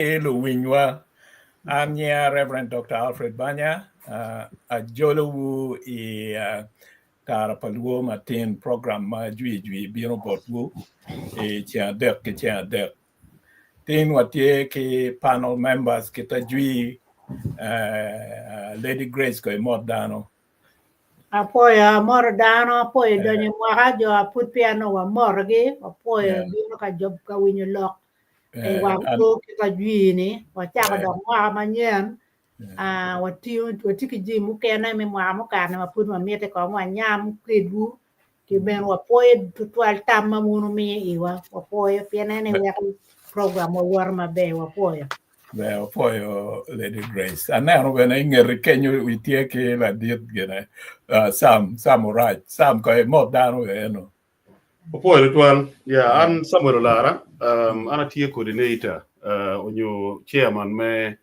Luwinywa, an nyinga Reverend Dr. Alfred Banya, uh, ajolowu i uh, kara pa luo matin program ma jwi jwi bino botwu i ceng adek ki ceng adek. Tin watye ki panel members kita jwi uh, Lady Grace ko imot dano. Apwoyo amoto dano, apwoyo donyo i mwaka jo apud peya nongo wamotogi, wapwoyo bino ka job ka winyo lok i wang kwo ki ka jwi-ni, wacako dok mwaka manyen, watiyo watye ki jami mukene me mwaka mukato-ni ma pud wamiti kong wanyam kwedwu ki bene wapwoyo tutwal tam ma wun wumiyo iwa, wapwoyo pien en aye weko program wa woto maber, wapwoyo. Ber opwoyo Lady Grace. Aneno bene i ngeti kenyo itye ki ladit gine uh, Sam, Sam Orac. Sam ko imot dano eno. Opwoyo tutwal. Yeah, an Samuel Olara. Um, an atye coordinator uh, onyo chairman me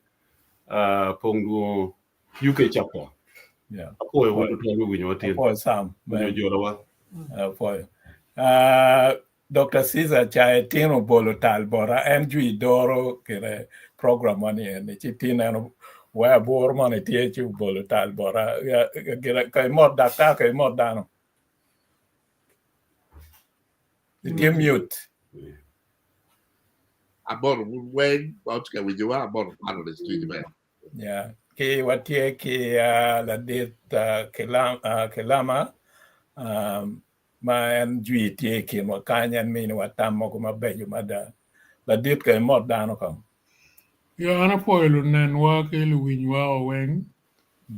uh, Pongdwongo UK chapter. Yeah. Apwoyo wun tutwal me winyo watin. Apwoyo Sam. Onyo jolowa. Apwoyo. Uh, Dr. Caesar ca tin obolo tal bota en jwi doro kine program wa ni eni ci tin en wee abur moni tye ci obolo tal bota gine ka imot daktar ka imot dano itye mute. Aboto wun weng ma wutye ka winyowa, aboto panelist ducu bene. Yeah. Ki watye ki uh, ladit uh, Kilam, uh, Kilama um, ma en jwi tye i kinwa kany en miniwa tam mogo mabeco mada. Ladit ka imot dano kong. Ya an apwoyo lunenwa ki luwinywa weng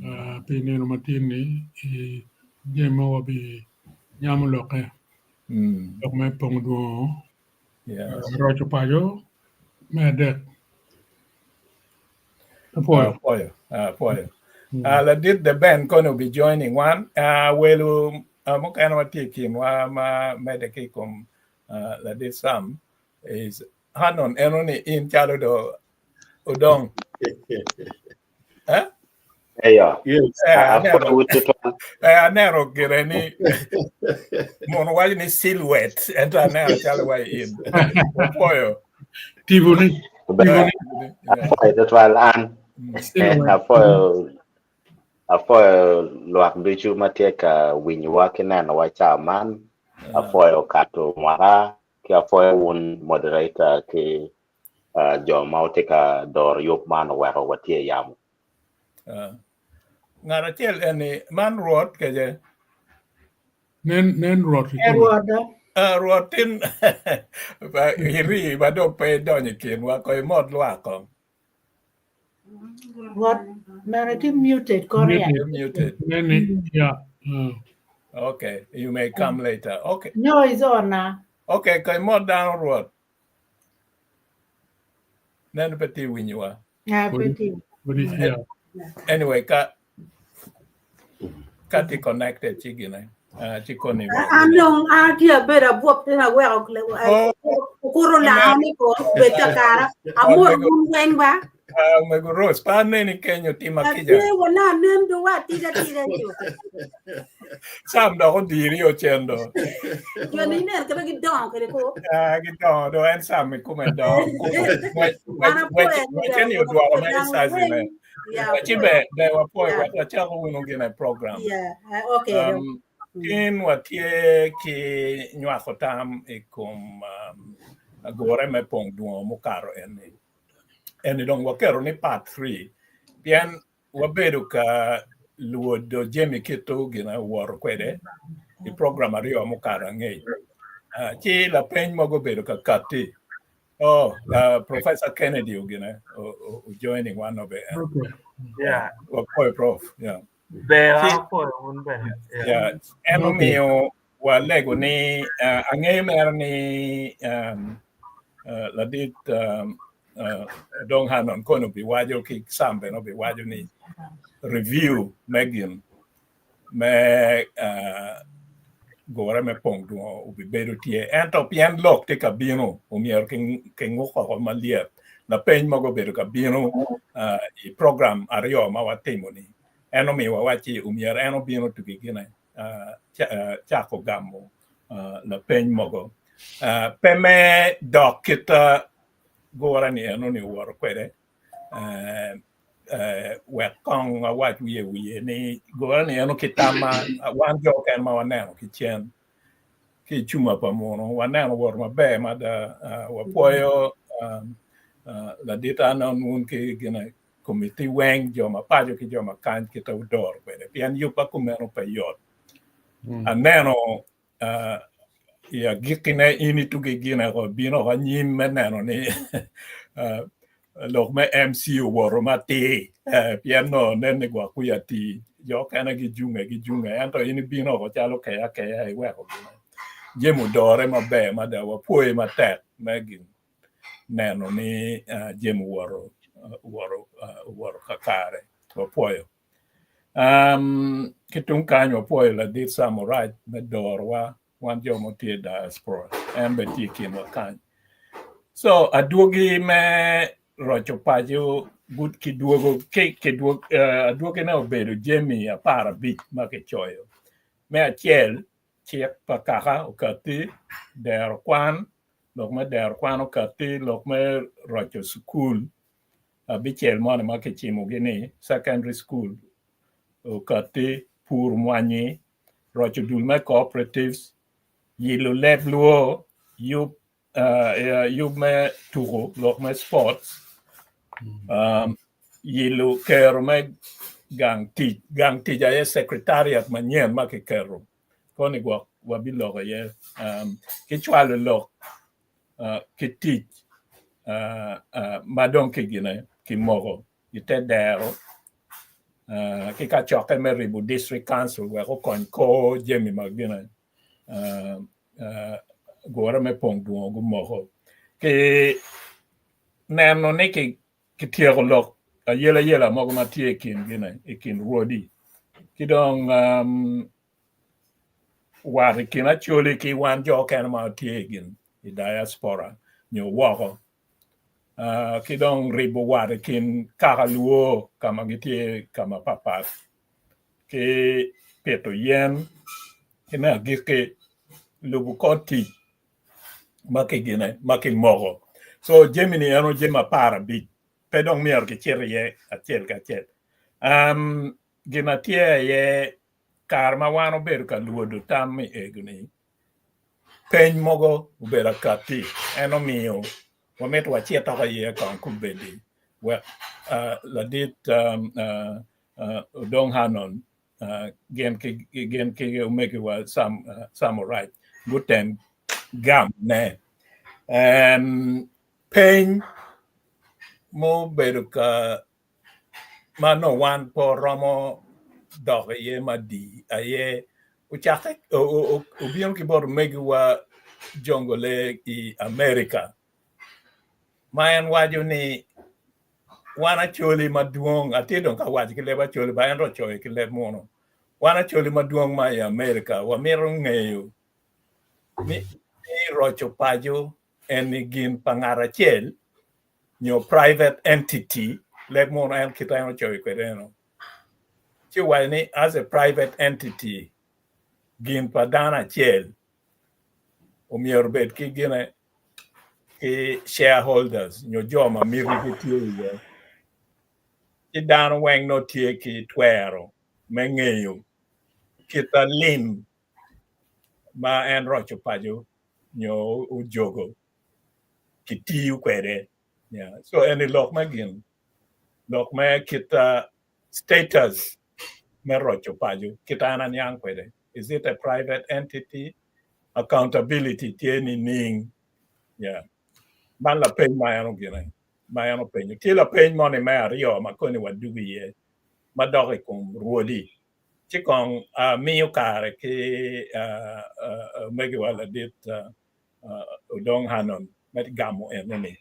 uh, pi nino matin-ni i jami ma wabi nyamo lokke lok me pongo dwongo Yeah. roco paco me adek. Apwoyo. Apwoyo. Apwoyo. Ladit The Ben kono be joining one. Welo mukene watye i kinwa ma medde ki i kom ladit Sam is Hanon eno ni in calo do odong. Eh? Eyo. Yes. Eh, aneno, Apwoyo wun tutwal. eh, aneno gire ni mono waco ni silhouette ento aneno calo wa in. Apwoyo. Tipo ni. Ber. Tipo ni. Yeah. Apwoyo tutwal an. Silhouette. Apwoyo apwoyo lwak ducu ma tye ka winyowa ki nenowa ca man. Apwoyo kato mwaka ki apwoyo wun moderator ki uh, jo ma wutye ka doro yub man oweko watye i yamo. Ngat acel eni man Rwot kece. Nen nen Rwot E kikome. Rwot do. Rwot tin iri ma dong pe idonyo i kinwa ko imot lwak kong. Rwot meno tye muted kono ya. Muted. Muted. Nen ni yeah. Okay, you may come later. Okay. No, is on now. Okay, ko imot dano Rwot. Neno pe tye winyowa. Ah, pe tye. Pudi yeah. Anyway, ka ka tye connected ci gine. Ci koni. An dong an atye abedo abwop tin aweko Oh, okuto laa ni ko bed kakara amot wun weng ba Omego Rose, pa aneni kenyo tima kica. atye wala nen do wa tida tida yo Sam dok odiri ocen do. jo ni nen kede gidongo kede ko Ah, gidongo do en Sam i kome dongo. an apwoyo Ngwece ni odwoko mere adada size weng me. ya Ci be be wapwoyo ya wek wacako wunu gine program. ya okay do Tin watye ki nywako tam i kom agure me pong dwongo mukato eni. Eni dong waketo ni part 3 pien wabedo ka lwodo jami kito gin owoto kwede i program aryo mukato angec. Ci lapeny mogo obedo ka katti. Oh, Professor Kennedy ogine joining one of it. Okay. Yeah. Wapwoyo prof. Yeah. Ber apwoyo wun bene. Yeah. Yeah. En Okay. omiyo walego ni angeyo mere ni ladit dong Hanon kono obiwaco ki Sam bene obiwaco ni review me gin me gure me pong dwongo obibedo tye ento pien lok tye ka bino omyero kinguko oko malyet lapeny mogo obedo ka bino i program aryo ma watimo ni en omiyo wawaci omyero en obino tugi gine cako gamo lapeny mogo pe me dok kita. gure ni enoni owoto kwede wek kong awac wiye wiye ni gure ni eno ki tam ma wan jo okene ma waneno ki cen ki i cuma pa muno waneno owoto maber mada wapwoyo ladit Anon wun ki gine komiti weng jo ma paco ki jo ma kany kite odoro kwede pien yub ma kumeno pe yot. Aneno i agikkine in itugi gine ko bino oko anyim me neno ni lok me MC owoto matir pien nongo nen ni gwok wiya tii jo okene gijunge gijunge ento in ibino oko calo keya keya iweko gine jami odore maber mada wapwoyi matek me gin neno ni jami owoto owoto kakare wapwoyo. Ki tung kany wapwoyo ladit Sam Orac me dorowa wan jo ma tye i diaspora en bene tye i kinwa kany. So adwogi me roco paco kidwogo adwogine obedo jami 15 ma kicoyo. Me acel cik pa kaka okatti, dero kwan, lok me dero kwan okatti, lok me roco cukul abicel moni ma kicimogi ni secondary school okatti, pur mwanyi, roco dul me cooperatives, yilo leb luo, yub yub me tuko lok me sports, yilo kero me gang tic, gang tic aye secretariat manyen ma kiketo koni gwok wabiloko iye ki cwalo lok ki tic ma dong kigine kimoko i te dero ki kacokke me ribo district council wek okony kor jami ma gine gure me pong dwongo gumoko ki neno ni kityeko lok ayelayela mogo ma tye i kin gine i kin rwodi ki dong wat i kin Acholi ki wan jo okene ma tye i gin i diaspora nyo woko ki dong ribo wat i kin kaka luo ka ma gitye ka ma patpat ki pito yen ki me agikki lubo kor tic ma kigine ma kimoko. So jami-ni eno jami 15 pe dong myero kicit iye acel ki acel. Gin ma tye aye kare ma wan obedo ka lwodo tam i ego-ni peny mogo obedo akatti en omiyo wamito wacit oko iye kong kubedi wek ladit Odong Hanon gin ki omegiwa Sam Orac gutem gamone. Peny mubedo ka ma nongo wan pe oromo dok iye madii aye ocakke obino ki bot omegiwa Jongole i America ma en waco ni wan Acholi madwong atye dong ka waco ki leb Acholi ba ento ocoyo ki leb munu wan Acholi madwong ma i America wamito ngeyo ni roco paco eni gin pa ngat acel nyo private entity leb munu en kit en ocoyo kwede eno ci owaco ni as a private entity gin pa dano acel omyero obed ki gine ki shareholders nyo jo ma mitigi tye iye ci dano weng nongo tye ki twero me ngeyo kit lim ma en roco paco nyo ojogo kitiyo kwede. So eni lok me gin lok me kit status me roco paco kit an aniang kwede. Is it a private entity? Accountability tye nining? Yeah. Man lapeny ma en ogine ma en openyo. Tye lapeny moni me aryo ma koni wadugo iye madok i kom rwodi. Ci kong miyo kare ki omegiwa ladit Odong Hanon me gamo enoni.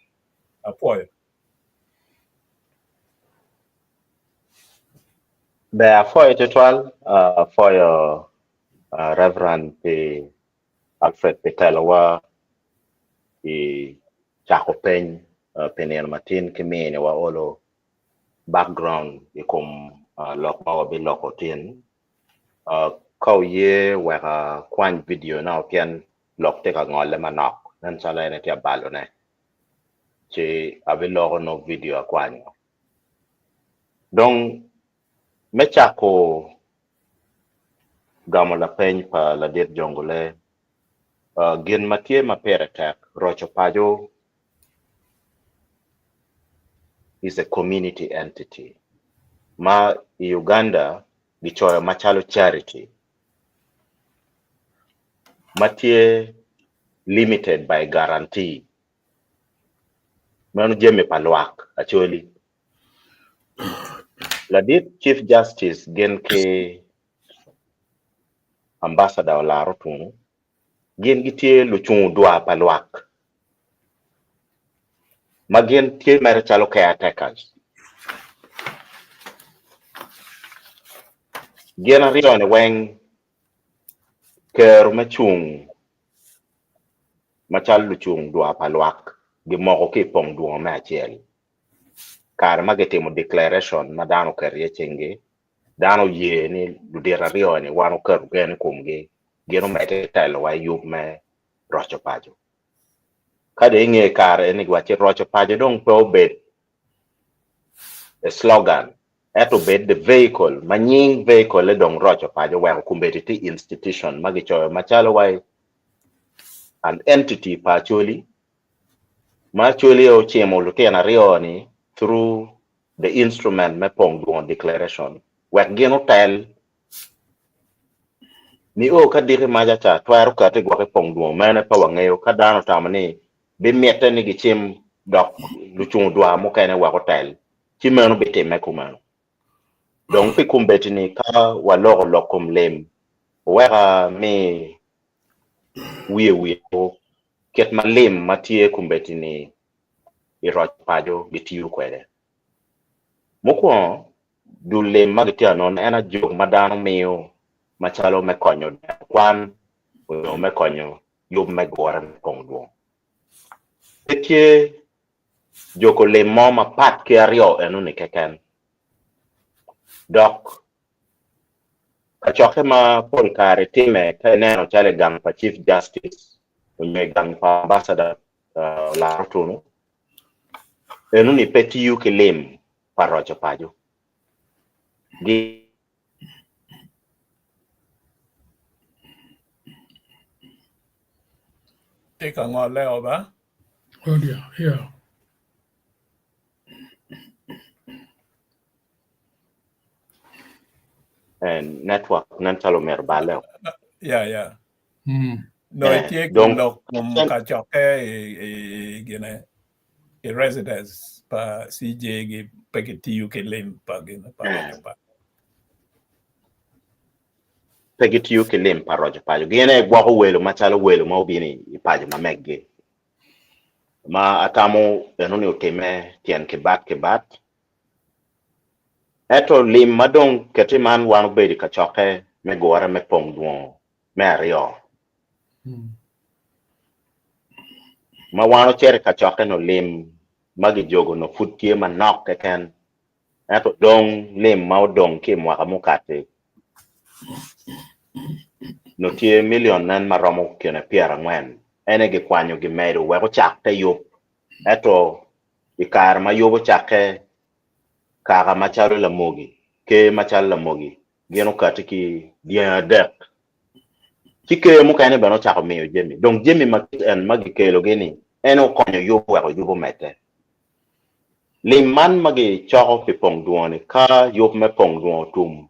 Apwoyo. Ber apwoyo tutwal, apwoyo Reverend pi Alfred pi telowa i cako peny pi nino matin ki miniwa olo background i kom lok ma wabiloko tin. Ka oye wek akwany video na pien lok tye ka ngole manok nen calo en aye tye ka balone. Ci abiloko nongo video akwanyo. Dong me cako gamo lapeny pa ladit Jongole, gin ma tye ma pire tek roco paco is a community entity ma i Uganda gicoyo macalo charity ma tye limited by guarantee. Meno jami pa lwak Acholi. Ladit Chief Justice gin ki Ambassador Olara Otungu gin gitye lucungu dwa pa lwak ma gin tye mere calo caretakers. Gin aryo-ni weng kero me cung macalo lucung dwa pa lwak gimoko ki i pong dwongo me acel. Kare ma gitimo declaration ma dano oketo iye cinggi, dano oye ni ludito aryo-ni wan oketo gen i komgi, gin omedde ki telowa i yub me roco paco. Ka dong inge kare eni giwacci roco paco dong pe obed a slogan ento obed the vehicle ma nying vehicle-le dong roco paco weko kombeddi tye institution ma gicoyo macalo wai an entity pa Acholi ma Acholi aye ocimo lutino aryo-ni through the instrument me pong dwongo declaration wek gin otel nio ka diki maca ca twero kati gwok i pong dwongo mene pe wangeyo ka dano otamo ni bimitte ni gicim dok lucung dwar mukene wek otel, ci meno bitimme kumeno. Dong pi kombeddi-ni ka waloko lok kom lim, wuweka mi wiye wiyewu kit ma lim ma tye kombeddi-ni i roc paco gitiyo kwede. Mukwongo, dul lim ma gitye ka nongo en ajog ma dano miyo macalo me konyo dano kwan nyo me konyo yub me gure me pong dwong. Pe tye joko lim mo mapat ki aryo enoni keken. Dok kacokke ma pol kare time ka ineno calo i gang pa Chief Justice onyo i gang pa Ambassador Olara Otunu, enoni pe tiyo ki lim pa roco paco. Tye ka ngole o ba? Oh dear, yeah. And network nen calo omyero balle o. Yeah, yeah. Mm. No, Eh, itye ki dong lok kom kacokke i, i gine i residence pa CJ gi pe gitiyo ki lim pa gine pa roco paco. Pe gitiyo ki lim pa roco paco. Gin aye gwoko welo macalo welo ma obino i paco ma meggi. Ma atamo eno ni otime tyen kibat kibat. Ento lim ma dong keti man wan obedo i kacokke me gure me pong dwongo me aryo. Ma wan ocito i kacokke-nu lim ma gijogo-nu pud tye manok keken, ento dong lim ma odong ki i mwaka mukato-ni tye milion nen ma romo kine pyerangwen, en aye gikwanyo gimedo wek ocak te yub. Ento i kare ma yub ocakke, kaka macalo lamogi, ker macalo lamogi, gin okatti ki dyang adek. Ci ker mukene bene ocako miyo jami. Dong jami ma kit en ma gikelogi-ni, en okonyo yub weko yub omedde. Lim man ma gicoko pi pong dwongo-ni ka yub me pong dwongo otum,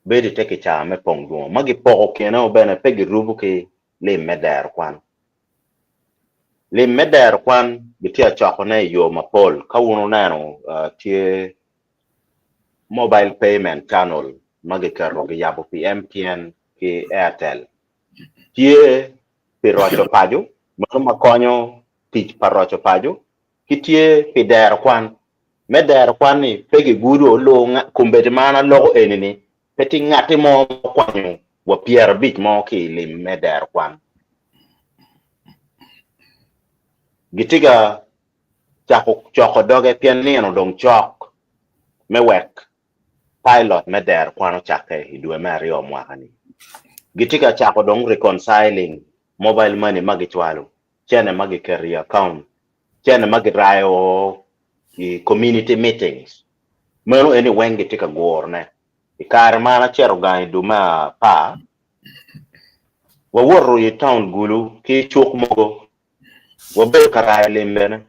bedo i te kicaa me pong dwongo ma gipoko kine-o bene pe girubo ki lim me dero kwan. Lim me dero kwan gitye ka cokone i yo mapol. Ka wun wuneno tye mobile payment channel ma giketo giyabo pi MTN ki Airtel. Tye pi roco paco meno ma konyo tic pa roco paco ki tye pi dero kwan. Me dero kwan-ni pe gigudo kombeddi ma an aloko eni-ni pe tye ngatti mo ma okwanyo wa 50 mo ki i lim me dero kwan. Gitye ka cako coko doge pien nino dong cok me wek pilot me dero kwan ocakke i dwe me aryo mwaka-ni. Gitye ka cako dong reconciling mobile money ma gicwalo, cene ma giketo i account. Cene ma girayo i community meetings meno eni weng gitye ka gurone. I kare ma an acito gang i dwe me apar, wawoto i town Gulu ki cuk mogo, wabedo ka rayo lim bene.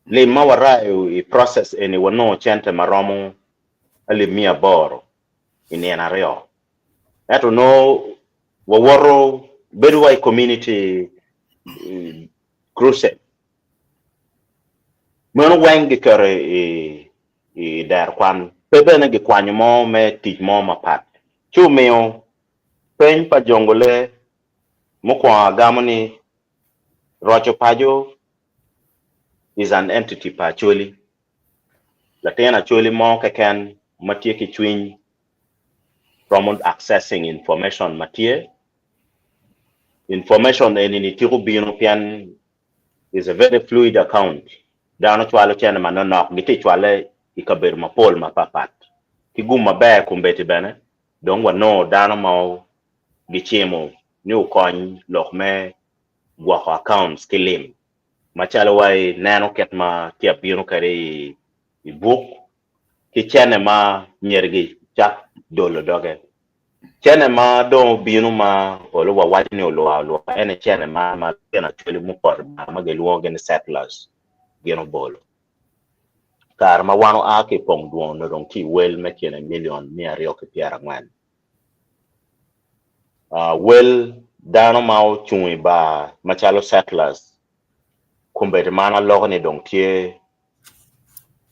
Lim ma warayo i process eni wanongo cente ma romo alip 800 i nino aryo. Ento nongo wawoto bedo wa i community crusade. Meno weng giketo i dero kwan. Pe bene gikwanyo mo me tic mo mapat. Ci omiyo peny pa jongole mukwongo agamo ni roco paco is an entity pa Acholi. Latin Acholi mo keken ma tye ki cwiny romo accessing information ma tye. Information eni-ni tiko bino pien is a very fluid account. Dano cwalo cene manonok, gitye cwale i kabedo mapol mapapat. Ki gum maber kombeddi bene, dong wanongo dano ma gicimo ni okony lok me gwoko accounts ki lim. Macalo wa i neno kit ma tye abino kwede i buk ki cene ma myero gicak dolo doge. Cene ma dong obino ma olo wawaco ni olwa olwa ene cene ma ma gin acwali mupoto i bar ma gilwongogi ni settlers gin obolo. Kare ma wan oa ki i pong dwong onongo dong tye i wel me kine milion 240. Wel dano ma ocung i bar macalo settlers kombeddi ma an aloko ni dong tye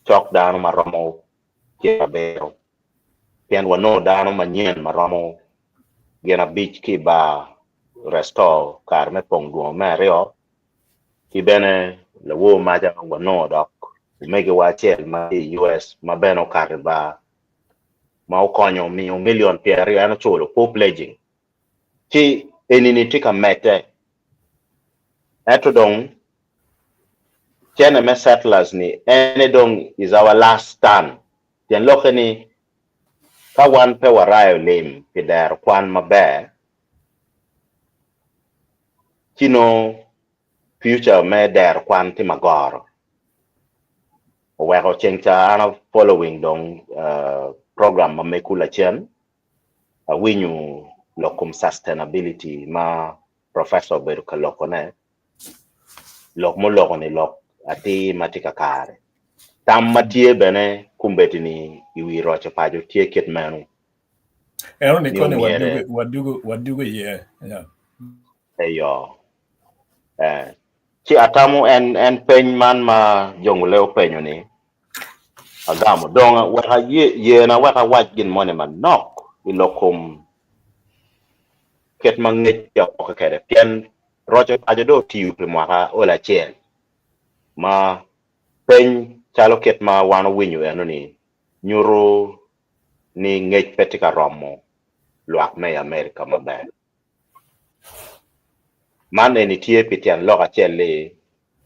cok dano ma romo 70 pien wanongo dano manyen ma romo gin abic ki i bar restore kare me pong dwongo me aryo ki bene lawor maca wanongo dok omegiwa acel ma tye i US ma bene okato i bar ma okonyo miyo milion 20 en oculo po pledging ci enini tye ka medde ento dong cene me settlers ni ene dong is our last stand pien lokke ni ka wan pe warayo lim pi dero kwan maber ci nongo future me dero kwan tye magoro oweko ceng ca an a following dong program ma megu lacen awinyo lok kom sustainability ma professor obedo ka lokone lok muloko ni lok atir ma tye kakare. Tam ma tye bene kombeddi ni i wi roco paco tye kit meno. Eno ni Ni koni omyere wadugo wadugo wadugo iye. Yeah. eyo. Eh. Ci atamo en en peny man ma jongole openyo ni agamo. Dong wek aye yena wek awac gin moni manok i lok kom kit ma ngec tye apoke kwede pien roco paco dong otiyo pi mwaka olo acel ma peny calo kit ma wan owinyo eno-ni nyuto ni ngec pe tye ka romo lwak me i Amerika maber. Man eni tye pi tyen lok acel-li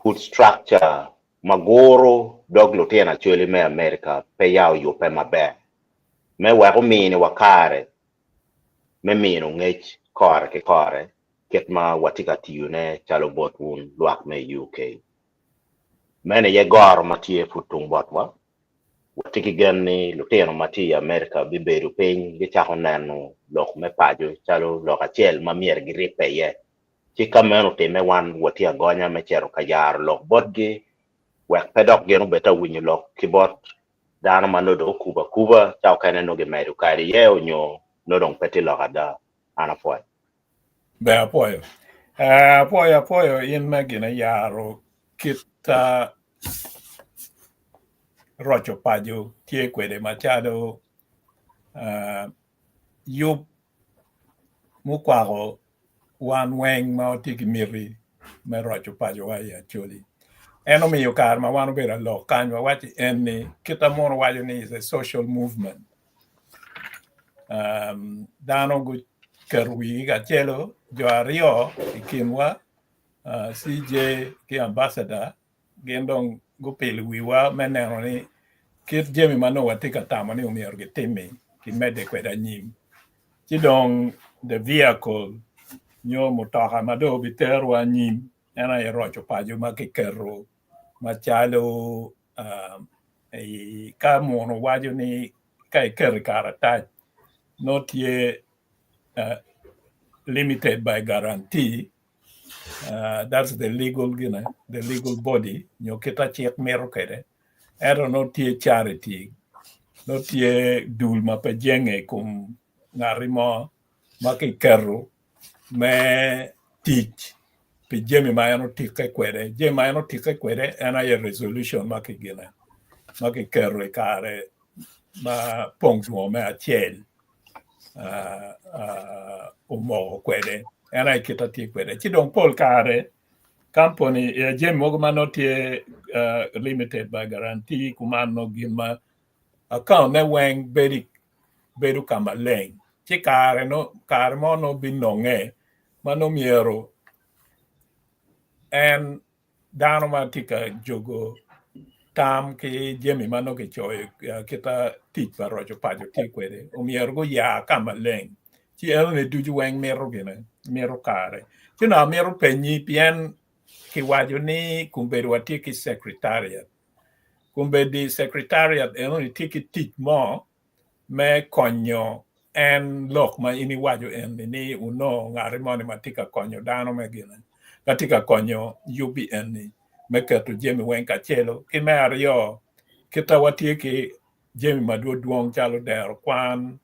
pud structure ma guro dog lutino acholi me Amerika pe ya oyubbe maber me wek ominiwa kare me mino ngec kore ki kore kit ma watye ka tiyone calo bot wun lwak me UK. Meno aye goro ma tye pud tung botwa. Watye ki gen ni lutino ma tye i Amerika bibedo piny gicako neno lok me paco calo lok acel ma myero giribbe iye. Ci ka meno otimme wan watye agonya me cito ka yaro lok botgi wek pe dok gin obed ta winyo lok ki bot dano ma nongo dong okubo akuba ca okene nongo gimedo kadi iye onyo nongo dong pe tye lok ada. An apwoyo. Ber apwoyo. Eh, apwoyo apwoyo in me gin ayaro kit uh, roco paco tye kwede macalo uh, yub mukwako wan weng ma watye ki miti me roco pacowa i Acholi. En omiyo kare ma wan obedo alok kany wawaco en ni kita mono waco ni is a social movement. Um, dano guketo wigi kacelo jo aryo i kinwa uh, CJ ki ambassador gin dong gupilo wiwa me neno ni kit jami ma nongo watye ka tamo ni omyero gitimmi kimedde kwede anyim. Ci dong the vehicle nyo mutoka ma dong obiterowa anyim en aye roco paco ma kiketo. Macalo ka muno waco ni ka iketo i karatac nongo tye limited by guarantee that's the legal gine the legal body nyo kit ma cik mito kwede ento nongo tye charity nongo tye dul ma pe jenge i kom ngati mo ma kiketo me tic pi jami ma en otikke kwede. Jami ma en otikke kwede en aye resolution ma kigine ma kiketo i kare ma pong two me acel omoko kwede en aye kit atye kwede. Ci dong pol kare kampuni jami mogo ma nongo tye limited by guarantee kuman nongo gin ma account ne weng bedo bedo ka maleng ci kare kare mo nongo binonge ma nongo myero en dano ma tye ka jogo tam ki jami ma nongo kicoyo kit ma tic pa roco paco tye kwede omyero guya ka maleng ci enoni ducu weng mito gine mito kare ci onongo amito penyi pien kiwaco ni kombeddi watye ki secretariat Kombeddi secretariat enoni tye ki tic mo me konyo en lok ma in iwaco eni ni onongo ngati moni ma tye ka konyo dano me gine ma tye ka konyo UBN ni me keto jami weng kacelo ki me aryo kita watye ki jami madwodwong calo dero kwan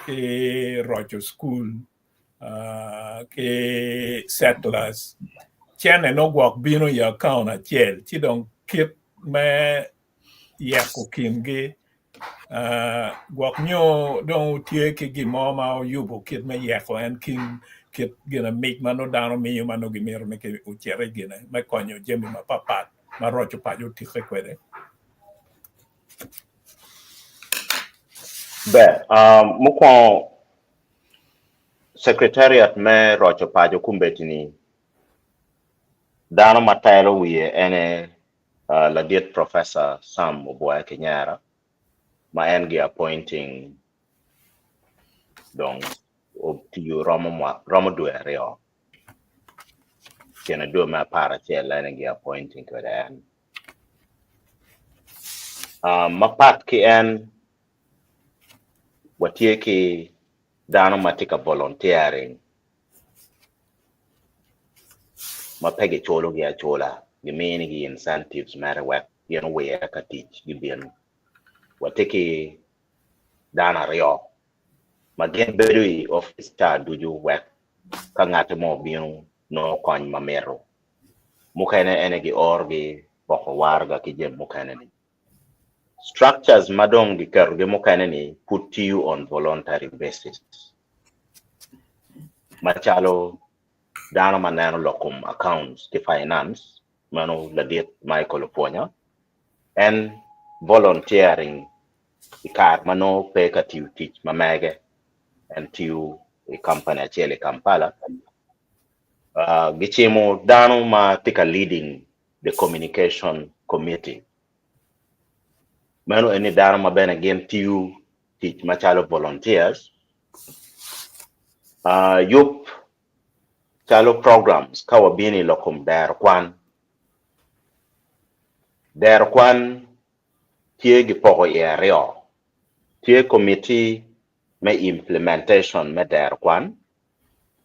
ki roco cukul ki settlers cene nongo gwok bino i akaunt acel ci dong kit me yeko kingi gwok nyo dong wutye ki gin mo ma wuyubo kit me yeko en kin kit gin mic ma nongo dano miyo ma nongo gimito ni ocit i gine me konyo jami mapatpat ma roco paco otikke kwede. Ber, mukwongo Secretariat me roco paco kombeddi-ni, dano ma telo wiye ene ladit Professor Sam Obwoya Kinyera ma en gi appointing dong otiyo romo dwe aryo kine dwe me aparacel ene gi appointing kwede en. Mapat ki en watye ki dano ma tye ka volunteering ma pe giculogi acula, giminigi incentives mere wek gin owire ka tic gibin. Watye ki dano aryo ma gin bedo i opic ca ducu wek ka ngati mo obino nongo kony ma mito. Mukene ene giorogi poko waraga ki jami mukene-ni. Structures ma dong giketogi mukene ni pud tiyo on voluntary basis macalo dano ma neno lok kom accounts ki finance meno ladit Michael Opwonya en volunteering i kare ma nongo pe ka tiyo tic ma mege en tiyo i company acel i Kampala gicimo dano ma tye ka leading the communication committee. Meno eni dano ma bene gin tiyo tic macalo volunteers. Uh, yub calo programs ka wabino i lok kom dero kwan. Dero kwan tye gipoko iye aryo. Tye committee me implementation me dero kwan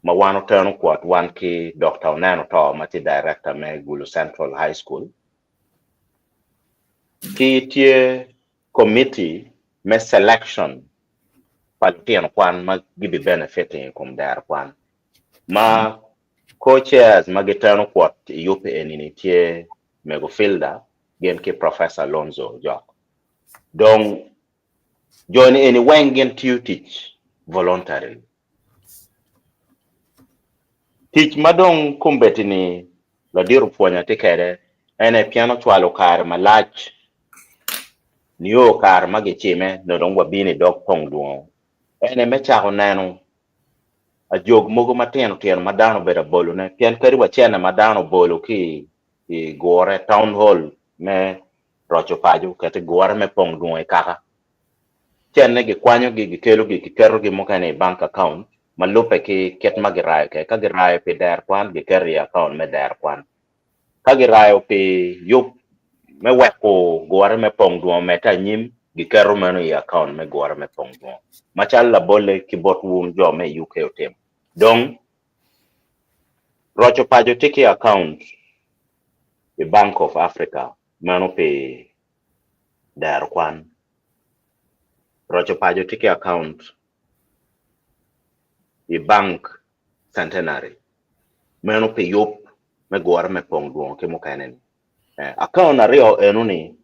ma wan oteno kwot wan ki Dokta Oneno To ma tye director me Gulu Central High School ki tye committee me selection pa lutino kwan ma gibi benefiting i kom dero kwan ma co-chairs ma giteno kwot i yub eni-ni tye Mego Filda gin ki Professor Lonzo Ojok. Dong Jo-ni eni weng gin tiyo tic voluntarily. Tic ma dong kombeddi-ni ladit opwonya tye kwede ene pien ocwalo kare malac nio kare ma gicime nongo dong wabino i dog pong lwongo ene me cako neno ajog mogo matino tino ma dano obedo abolone pien kadi wa cene ma dano obolo ki i gure town hall me roco paco, keto i gure me pong dwongo i kaka. Cenne gikwanyogi, gikelogi, giketogi mukene i bank account ma lubbe ki kit ma girayo kwede. Ka girayo pi dero kwan, giketo i account me dero kwan. Ka girayo pi yub me weko gure me pong dwongo omedde anyim, giketo meno i account me gure me pong dwongo. Macalo labolle ki bot wun jo me UK otimo. Dong, roco paco tye ki account i Bank of Africa meno pi dero kwan. Roco paco tye ki account i Bank Centenary meno pi yub me gure me pong dwongo ki mukene ni. Account aryo eno ni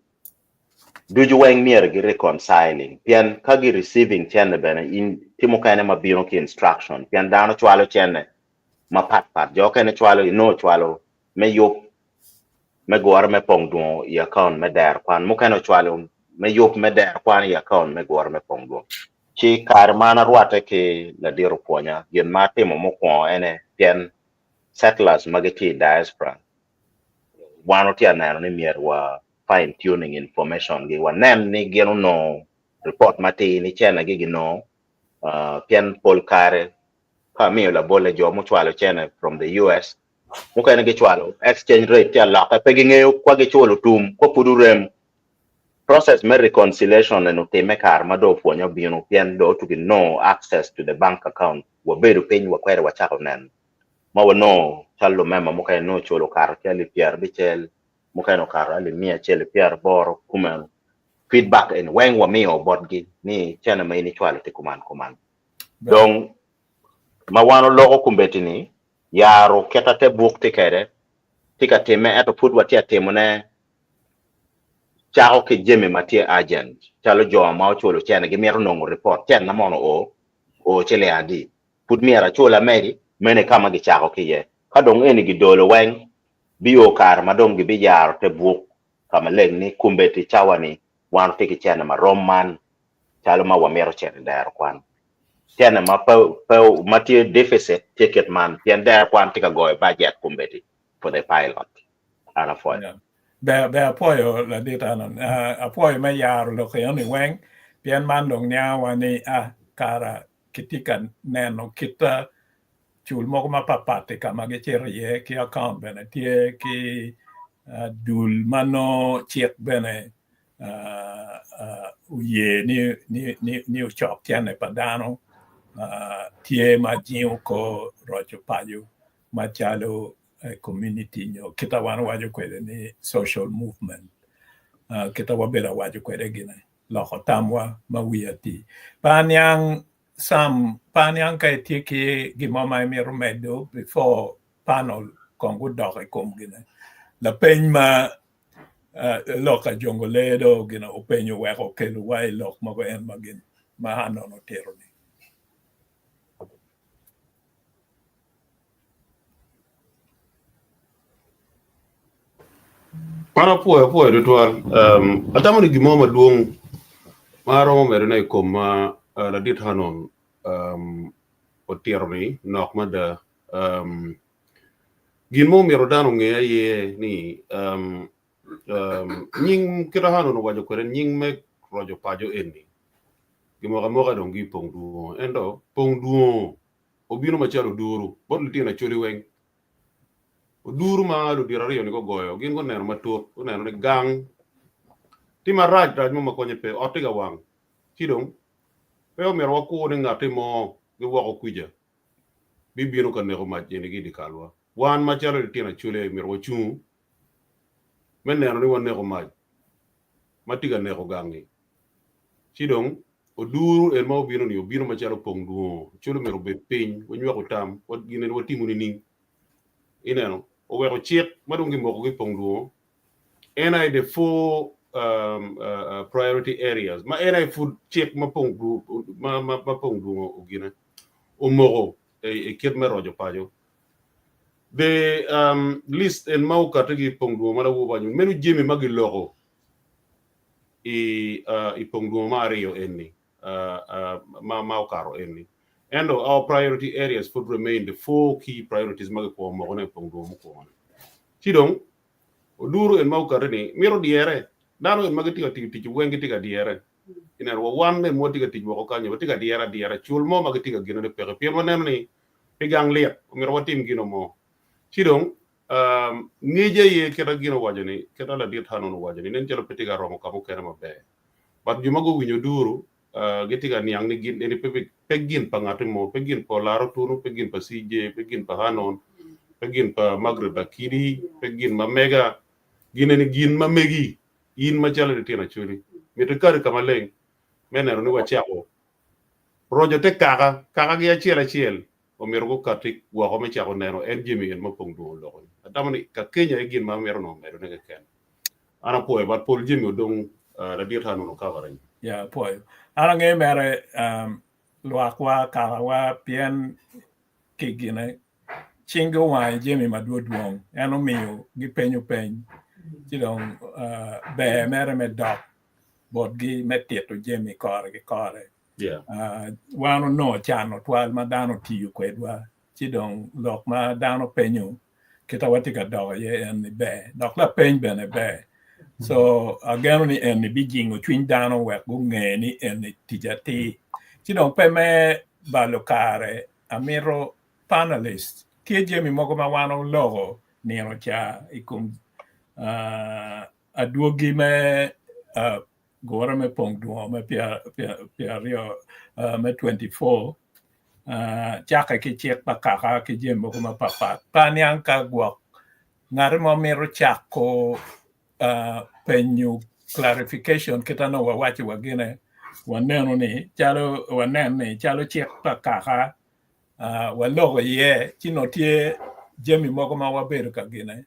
ducu weng myero gi reconciling pien ka gi receiving cene bene in tye mukene ma bino ki instruction pien dano cwalo cene mapat pat jo okene cwalo inongo cwalo me yub me gure me pong dwongo i account me dero kwan mukene ocwalo me yub me dero kwan i account me gure me pong dwongo. Ci kare ma an arwatte ki ladit opwonya gin ma atimo mukwongo ene pien settlers ma gitye i diaspora wan watye ka neno ni myero wa fine tuning information gi wanen ni gin onongo report matir ni cene gi ginongo pien pol kare ka amiyo labolle jo mucwalo cene from the US mukene gicwalo exchange rate tye alokke pe gingeyo kwa giculo tum kwa pud orem process me reconciliation eni otimme kare ma dong opwonye obino pien dong otugi nongo access to the bank account wabedo piny wakwede wacako neno ma wanongo calo lumema mukene nongo oculo okato ki alip pyerabicel mukene okato alip 180 kumeno feedback eni weng wamiyo botgi ni cene ma in icwalo tye kuman kuman dong ma wan oloko kombeddi ni yaro kita te buk tye kwede tye ka timme ento pud watye ka timone cako ki jami ma tye urgent calo jo ma oculo cene gimito nongo report cene na mono oo oo ciling adi pud myero acul amedi meno i ka ma gicako ki iye ka dong eni gidolo weng bio kare ma dong gibiyaro te buk ka maleng ni kombeddi cawa ni wan watye ki cene ma rom man calo ma wamito cito i dero kwan cene ma pe pe ma tye deficit tye kit man pien dero kwan tye ka goyo budget kombeddi for the pilot an apwoyo. Yeah. Ber ber apwoyo ladit Anon. Uh, apwoyo me yaro lok eno ni weng pien man dong niangowa ni ah kara kitye ka neno kit cul mogo mapat i ka ma gicito iye ki account bene tye ki uh, dul ma nongo cik bene uh, uh, oye ni, ni, ni, ni ocok cene pa dano uh, tye ma jingo ko roco paco macalo community nyo kita wan waco kwede ni social movement uh, kita wabedo awaco kwede gine loko tamwa ma wiye ati pe aniang Sam pe aniang ka itye ki gin mo ma imito medo before panel kong gudok i kom gine lapeny ma uh, lok a jongole do gine openyo wek okelo wa i lok mogo en ma gin ma Hanon otito ni. An apwoyo apwoyo tutwal. Um, atamo ni gin mo madwong ma aromo medone i kom ma uh, ladit Hanon um, otito ni nok mada. Um, gin mo myero dano onge aye ni um, um, nying kita Hanon owaco kwede nying me roco paco eni gimoko amoka dong gi pong dwongo ento pong dwongo obino macalo oduru bot litino Acholi weng. Oduru ma ludito aryo-ni gugoyo gin guneno matut, guneno ni gang tye marac rac mo ma konye pe, ot tye ka wang. Ci dong pe omyero wakur ni ngatti mo giwoko kwica bibino ka neko mac eni ki i dye kalwa. Wan macalo litino Acholi myero wacungu me neno ni waneko mac ma tye ka neko gang-ngi. Ci dong oduru en ma obino-ni obino macalo pong dwongo, calo myero obed piny, wanywako tam, gin eni watimo nining? Ineno, oweko cik ma dong gimoko ki pong dwongo, en aye the four um, uh, uh, priority areas ma en aye pud cik ma pong ma, ma, ma pong dwongo ogine omoko i, i kit me roco paco. The um, list en ma okati ki pong dwongo ma lawo waco meno jami ma giloko i, uh, i pong dwongo ma aryo eni uh, uh, ma, ma okato eni. Ento our priority areas pud remain the four key priorities ma gikwongo moko ne i pong dwongo mukwongo ni. Ci dong oduru en ma okati ni mito dyere. Dano en ma gitye ka tiyo tic weng gitye ka dyere. Ineno wa wan en ma watye ka tic woko kanyo watye ka dyere adyera cul mo ma gitye ka ginone peke pien waneno ni pi gang lit omyero watim gino mo. Ci dong. Um, ngec aye kita gin owaco ni, kita ladit Hanon owaco ni nen calo pe tye ka romo ka mukene maber. But jo ma guwinyo duru, uh, gitye ka niang ni gin eni pe, pe gin pa ngati mo, pe gin pa Olaro Tunu, pe gin pa CJ, pe gin pa Hanon, pe gin pa Margaret Akidi, pe gin ma mega, gin eni gin ma megi, in macalo litino Acholi. Mito ikati ka maleng me neno ni wacako roco te kaka, kakagi acel acel omyero gukati woko me cako neno en jami en ma pong dwongo loko-ni. Atamo ni ka Kenya aye gin ma amito nongo medone keken. An apwoyo but pol jami odong ladit Hanon okavering. Ya apwoyo. An angeyo mere um, lwakwa kakawa pien ki gine cingi owang i jami madwodwong en omiyo gipenyo peny ci dong uh, ber mere me dok botgi me tito jami kore ki kore. Yeah. Wan onongo can otwal ma dano otiyo kwedwa, ci dong lok ma dano penyo kita watye ka dok iye en ni ber, dok lapeny bene ber. So ageno ni en ni bijingo cwiny dano wek gunge ni en ni tic atir. Ci dong pe me balo kare, amito panelist, tye jami mogo ma wan oloko nino ca i kom adwogi me gure me pong dwongo me pyeraryo me 24 cakke ki cik pa kaka ki jami mogo mapatpat. Pe aniang ka gwok ngat mo mito cako penyo clarification kit ma nongo wawaco wa gine waneno ni calo wanen ni calo cik pa kaka waloko iye ci nongo tye jami mogo ma wabedo ka gine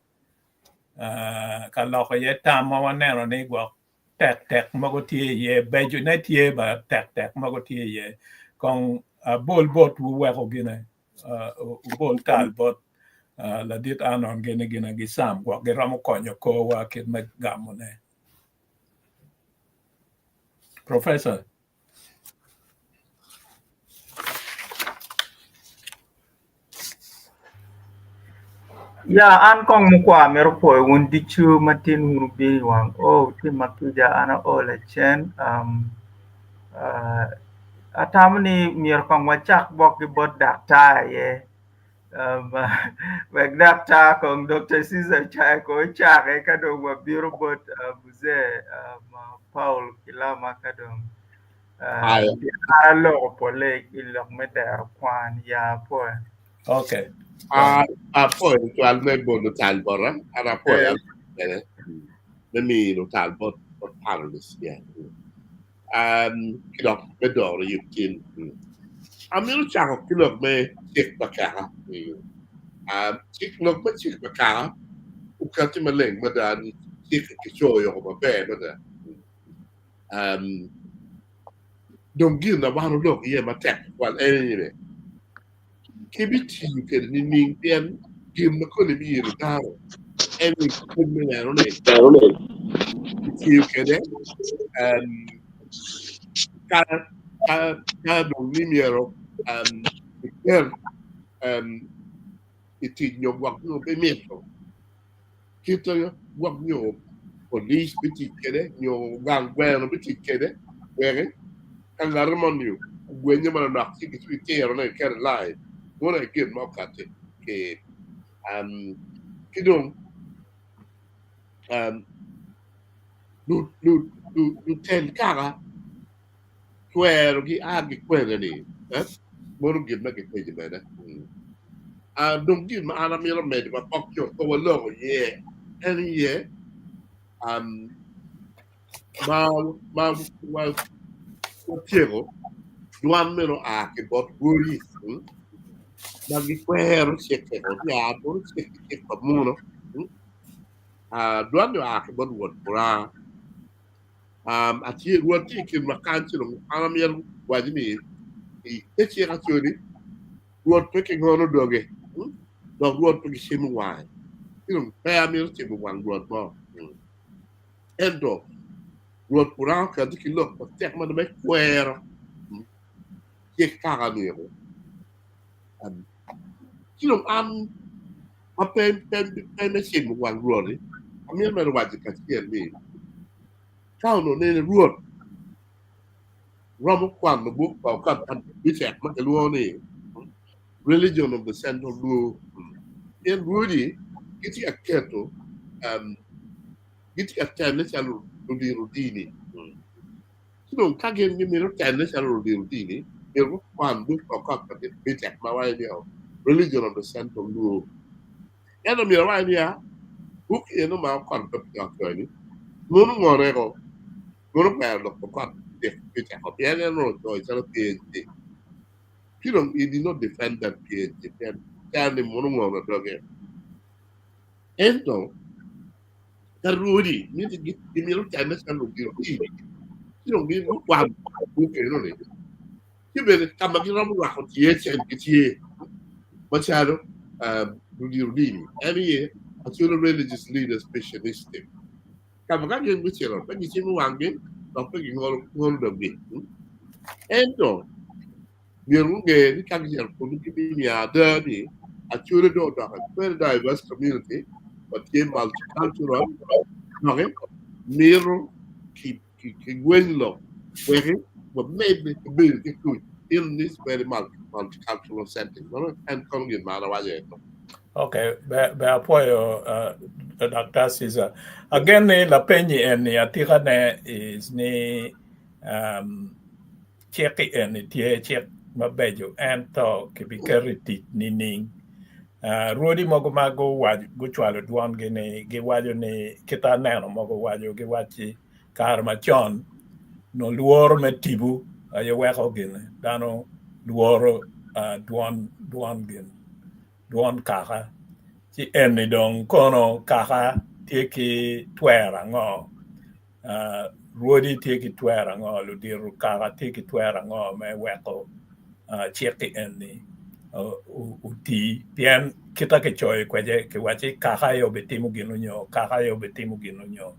ka loko iye tam ma waneno ni gwok tek tek mogo tye iye, becone tye ba tek tek mogo tye iye. Kong abol botwu weko gine wubol tal bot ladit Anon gini gine gicam gwok giromo konyo korwa kit me gamone. Professor. Ya an kong mukwongo amito pwoyo wun ducu ma tin wun wubino i wang oo wutimma kica an ao lacen atamo ni myero kong wacak gwok ki bot daktar aye wek daktar kong Dr. Ceaser Chai kong ocake ka dong wabino bot Mzee Paul Kilama ka dong aloko pole i lok me dero kwan ya apwoyo. Okay. Apwoyo tutwal me bolo tal bota, an apwoyo bene me miyo tal bot panelist yeah. Ki dok me doro yub tin. Amito cako ki lok me cik pa kaka. Cik lok me cik pa kaka okati maleng mada ni cik kicoyo maber mada. Dong gin ma wan olok iye matek tutwal en aye ni, kibitiyo kwede nining? Pien gin ma koni biyelo dano en ni pwony me neno ni kitiyo kwede ka dong ni myero kiket i tic nyo gwok nyo pe mito. Kit gwok nyo polic bitic kwede nyo gang gweno bitic kwede wek ka ngat moni ogwenye manok ci kitirone kiketo i lain mono aye gin ma okati ki ki dong lutel kaka twerogi a ki kwene-ni mono gin ma kipenyo bene. Dong gin ma an amito medo ma pok co pe waloko iye en aye ma watyeko dwan meno oa ki bot wodi ma gikwero cikke oa bot cik pa muno dwan-ni oa ki bot wod Muranga. Atye Rwot tye i kin wa kany ci dong an amito waco ni i te cik acoli Rwot pe ki ngono doge dok Rwot pe ki cimo wange ci dong pe amito cimo wang Rwot mo ento Rwot Puranga okati ki lok matek mada me kwero cik kaka ni eko ci dong an ma pe me cimo wang Rwot-ti amito mere waco kacel ni ka onongo nene Rwot romo kwano buk pa Okap Bicek ma kilwongo ni Religion of the Central Luo pien Rwodi. Gitye ka keto um, gitye ka tenne calo ludito dini. Ci dong ka gin gimito tenne calo ludito dini, myero gukwan buk pa Okot madit Bitek ma waco ni Religion of the Central Luo. Ento myero awac niya, buk eno ma Okot pe ocoyo-ni, mono ngone-ko, mono kwero lok pa Okot Bitek-o pien en onongo ocoyo calo PhD. Ci dong he did not defend that PhD pien calo ni mono ngono doge. Ento ka rwodi miti gimito temme calo ludito dini, ci dong gin gukwano buk eno-ni, ci bene ka ma giromo rwako tye cen gitye macalo ludito dini, en aye Acholi Religious Leaders Mission Institute. Ka ma ka gin gucito pe gicimo wanggi dok pe gingolo doggi. Ento myero gunge ni ka gicito kunnu gibiniang ada ni Acholi dong odoko a very diverse community ma tye multicultural doki mito kigweny lok weki wamedde ki bedo ki kuc in this very multicultural setting. Meno en kono gin ma an awaco ento. Okay, ber, ber apwoyo uh, Dr. Caesar. Again ni lapenyi eni atika ne is ni um, cik eni tye cik mabeco ento kibiketo i tic nining? Uh, rwodi mogo ma guwaco gucwalo dwongi ni giwaco ni kita aneno mogo waco giwacci kare macon no lworo me tipo aye weko gin dano lworo uh, dwon dwon gin dwon kaka ci eni dong kono kaka tye ki twero ango uh, rwodi tye ki twero ango ludito kaka tye ki twero ango me weko uh, cik eni uh, oti pien kita kicoyo kwede kiwaci kaka aye obitimo gin onyo kaka aye obitimo gin onyo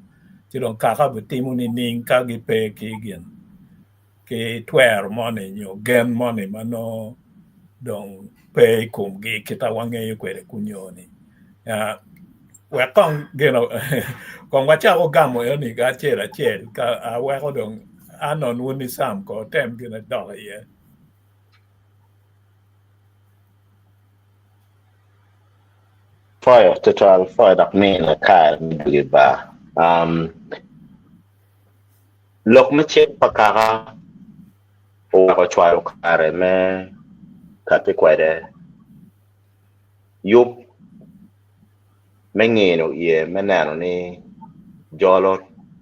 ci dong kaka obitimo nining ka gipe ki gin ki twero moni nyo gen moni ma nongo dong pe i komgi kita wangeyo kwede kunyo-ni. Uh, wek kong gino kong wacako gamo eni ki acel acel ka aweko dong anon wun ni Sam ko tem gine dok iye. Pwoyo tutwal, pwoyo dok mine kare me dwogo i bar. Um, Lok me cik pa kaka oweko cwalo kare me kati kwede yub me ngino iye me neno ni jolo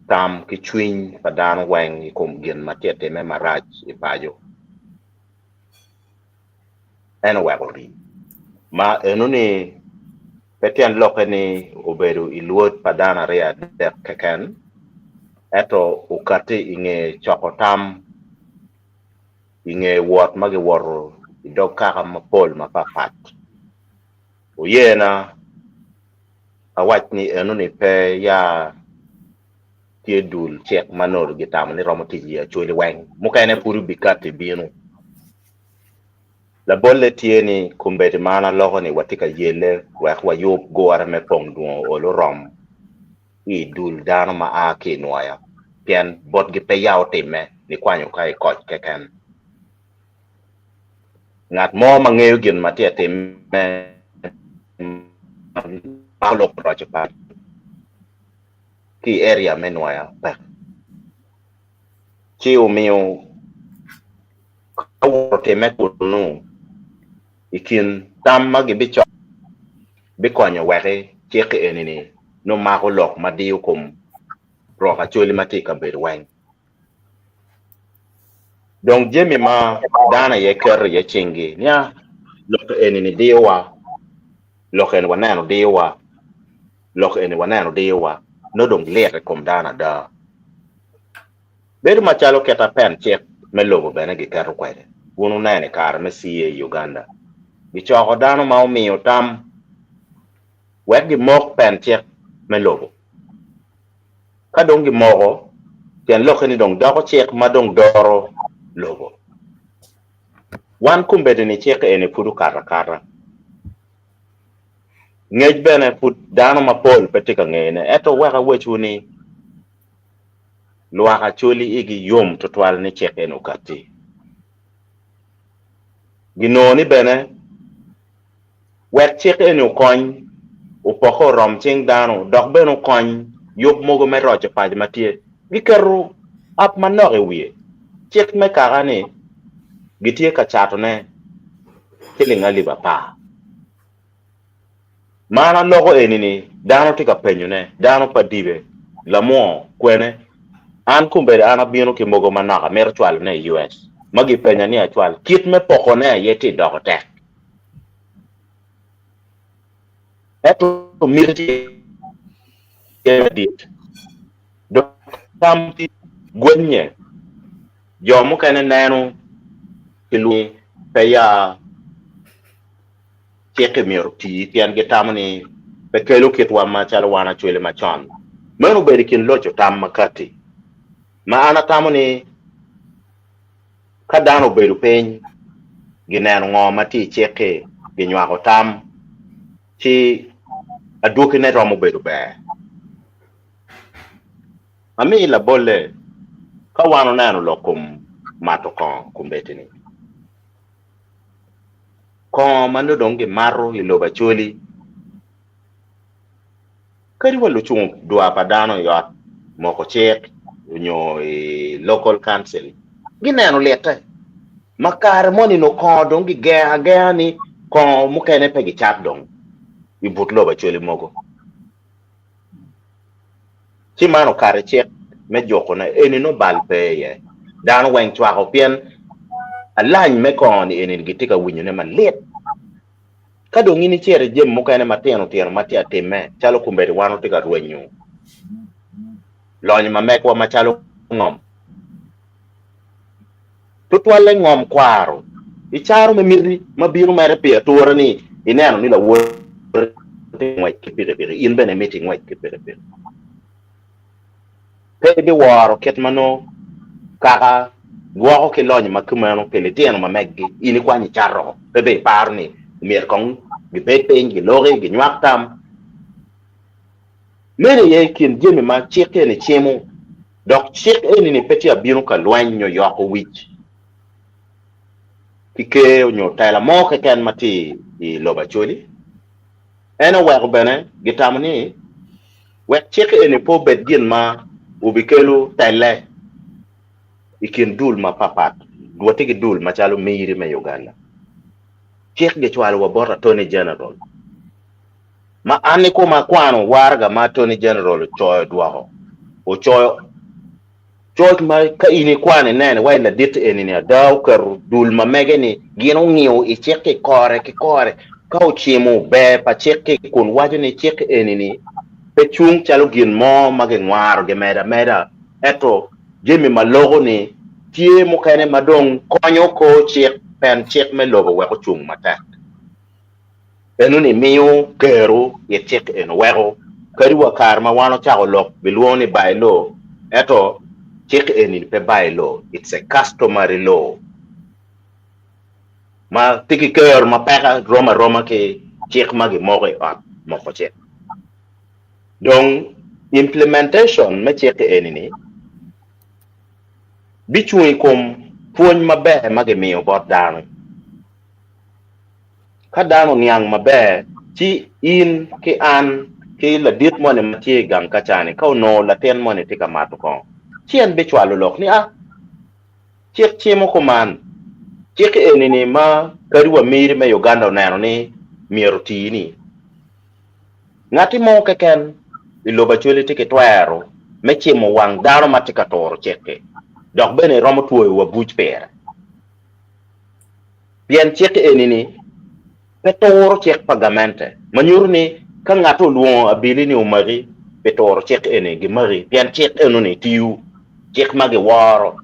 tam ki cwiny pa dano weng i kom gin ma tye atime marac i paco en oweko rii ma eno ni Pe tyen lokke ni obedo i lwod pa dano aryo adek keken, ento okatti i nge coko tam i nge wot ma giwoto i dog kaka mapol mapatpat. Oyena awac ni enoni pe ya tye dul cik ma nongo gitamo ni romo tic i Acholi weng, mukene pud obikatti bino. Labolle tye ni kombeddi ma an aloko ni watye ka yelle wek wayub gure me pong dwongo ol orom ki i dul dano ma a ki i nwoya pien botgi pe ya otimme nikwanyo ka i koc keken. Ngat mo ma ngeyo gin ma tye atimme ma lok roco paco ki i area me nwoya pek ci omiyo Ka wot otimme kunnu, i kin tam ma gibicoko bikonyo wek cik eni-ni nongo mako lok ma diyo kom rok Acholi ma tye i kabedo weng. Dong jami ma dano aye keto iye cinggi nia lok eni-ni diyowa, lok eni waneno diyowa, lok eni waneno diyowa, nongo dong lit i kom dano ada. Bedo macalo kit a pen cik me lobo bene giketo kwede. Wun wuneno i kare me CA i Uganda, gicoko dano ma omiyo tam wek gimok pen cik me lobo. Ka dong gimoko, tyen lokke ni dong doko cik ma dong doro lobo. Wan kombeddi-ni cik eni pud okato akata. Ngec bene pud dano mapol pe tye ka ngeyone. Ento wek awecwu ni, Lwak Acholi igi yom tutwal ni cik eni okatti. Ginongo ni bene wek cik eni okony, opokke orom cing dano dok bene okony yub mogo me roco paco ma tye. Giketo ap manok i wiye. Cik me kaka-ni gitye ka catone ciling alip apar. Man aloko eni-ni dano tye ka penyone, dano pa dibe, lamwo, kwene. An kombeddi an abino ki mogo manok amito cwalone i US ma gipenya ni acwal. Kit me pokone aye tye doko tek. Ento miti tye madit. Dong tam tye gwenye. Jo mukene neno ki lweny pe ya cik-ki myero oti pien gitamo ni pe kelo kitwa macalo wan acwele macon. Meno obedo i kin loco tam ma katti ma an atamo ni ka dano obedo piny gineno ngo ma tye i cik-ki, ginywako tam, ci adwogine romo bedo ber. Ami labolle, ka wan oneno lok kom mato kongo kombeddi-ni, Kongo ma nongo dong gimato i lobo Acholi, kadi wa lucung dwar pa dano i ot moko cik nyo i local council gineno litte ma kare moni nongo kongo dong gigengo agenga ni kongo mukene pe gicat dong i but lobo Acholi mogo. Ci man okato i cik me jukone eni nongo bal pe iye. Dano weng cwako pien alany me kongo ni eni gitye ka winyone malit. Ka dong in icito i jami mukene matino tino ma tye ka timme calo kombeddi wan watye ka rwenyo lonyo ma megwa macalo ngom, tutwalle ngom kwaro i caro me miti ma bino mere pi atura ni ineno ni lawoti tye ka ngwec ki pikipiki, in bene imito ingwec ki pikipiki. Pe ibiworo kit ma nongo kaka gwoko ki lonyo ma kumeno pi litino ma meggi, in ikwanyo icato, pe bene iparo ni myero kong gibed piny, giloki, ginywak tam. Meno aye i kin jami ma cik eni cimo, dok cik eni-ni pe tye abino ka lweny nyo yoko wic ki ker nyo tela mo keken ma tye i lobo Acholi. En oweko bene gitamo ni wek cik eni pe obed gin ma obikelo telle i kin dul mapapat, watye ki dul macalo Miri me Uganda. Cik gicwalo wa bot Attorney General ma an i koma akwano waraga ma Attorney General ocoyo dwoko, ocoyo coc ma ka in ikwano ineno iwaci ladit eni ni ada oketo dul ma mege ni gin ongiyo i cik-ki kore ki kore ka ocimo ber pa cik-ki kun waco ni cik eni ni pe cung calo gin mo ma gingwaro gimedo ameda ento jami ma loko ni tye mukene ma dong konyo kor cik pen cik me lobo wek ocung matek. Enoni miyo kero i cik eno weko kadi wa kare ma wan ocako lok gilwongo ni by law ento cik eni pe by law it's a customary law ma tye ki kero ma peke rom aroma ki cik ma gimoko i ot moko cik. Dong implementation me cik eni ni bicung i kom pwony maber ma gimiyo bot dano. Ka dano oniang maber, ci in ki an ki ladit moni ma tye i gang ka ca-ni, ka onongo latin moni tye ka mato kongo, ci en bicwalo lok ni, 'A, cik cimo kuman. Cik eni-ni ma kadi wa miri me Uganda oneno ni myero oti-ni. Ngatti mo keken i lobo Acholi tye ki twero me cimo wang dano ma tye ka turo cik-ki, dok bene romo twoyo wa buc pire. Pien cik eni-ni pe turo cik pa gamente, ma nyuto ni ka ngat olwongo abili ni omaki pi turo cik eni, gimaki pien cik eno-ni tiyo, cik ma giworo.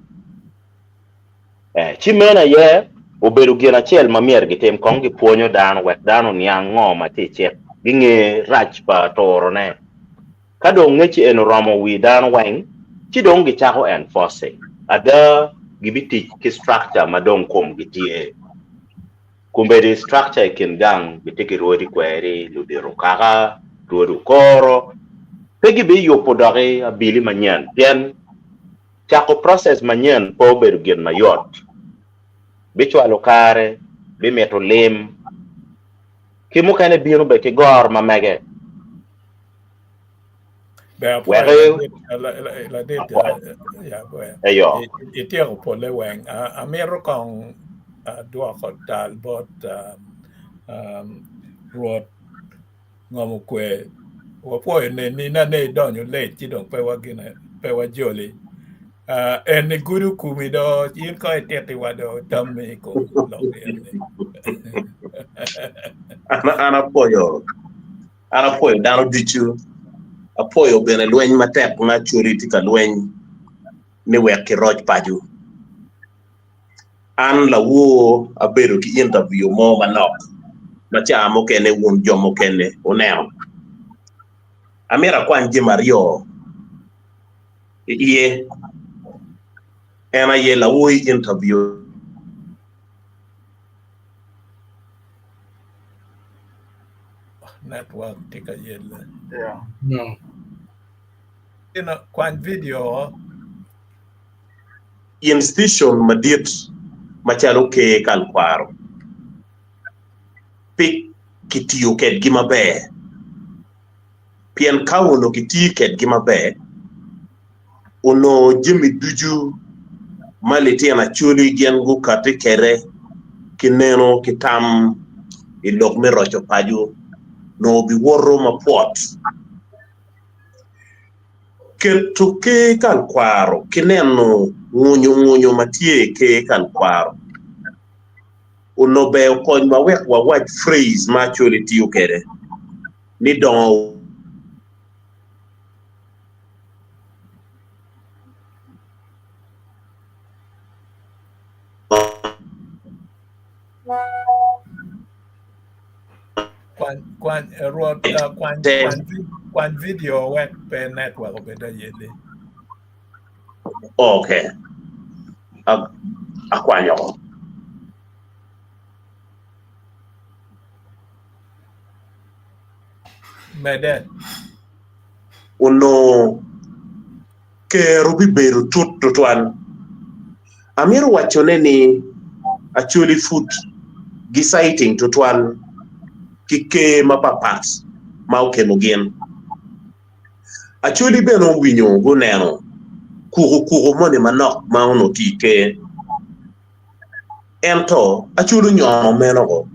Ci meno aye obedo gin acel ma myero gitim, kong gipwonyo dano wek dano oniang ngo ma tye i cik, ginge rac pa turone. Ka dong ngec eni oromo wi dano weng, ci dong gicako enforcing. Ada, gibitic ki structure ma dong komgi tye. Kombeddi structure i kin gang gitye ki rwodi kweri, ludito kaka, rwodi okoro. Pe gibiyubo doki abili manyen pien cako process manyen pe obedo gin mayot. Bicwalo kare, bimito lim, ki mukene bino bene ki goro ma mege. Ber Wek apwoyo ladit, ladit, apwoyo. ya, ber. Eyo. Ityeko pole weng. Amito kong dwoko tal bot Rwot Ngomo Kwe. Wapwoyo neni na ne idonyo late ci dong pe wagine, pe wajoli. En ni gudo kumi do, in ko ititiwa do tammi i kom lok en ni. An an apwoyo An apwoyo dano ducu, apwoyo bene lweny matek ma Acholi tye ka lweny ni wek kiroc paco. An lawor abedo ki interview mo manok ma ca mukene wun jo mukene wuneno. Amito akwany jami aryo i iye, en aye lawor i interview. Network tye ka yelle. Yeah. No. Ino, kwany video. Institution madit macalo ker kal kwaro pe kitiyo kedgi maber pien ka onongo kitiyo kedgi maber onongo jami ducu ma litino Acholi gin gukati kwede ki neno ki tam i lok me roco paco onongo biwoto mapwot. Keto ker kal kwaro ki neno ngunyu ngunyu ma tye i ker kal kwaro onongo ber okonywa wek wawac phrase ma Acholi tiyo kwede ni dongo Kwany, kwany, eh, Rwot, eh, kwany, te. kwany, vi- kwany video wek pe network obed ayeli. Okay. A- Akwanyo. Medde. Onongo kero bibedo tut tutwal. Amito wacone ni Acholi pud giciting tutwal ki ker mapapat ma okemo gin. Acholi bene owinyo guneno kukukuku moni manok ma onongo tye i ker. Ento Acholi onyono meno ko.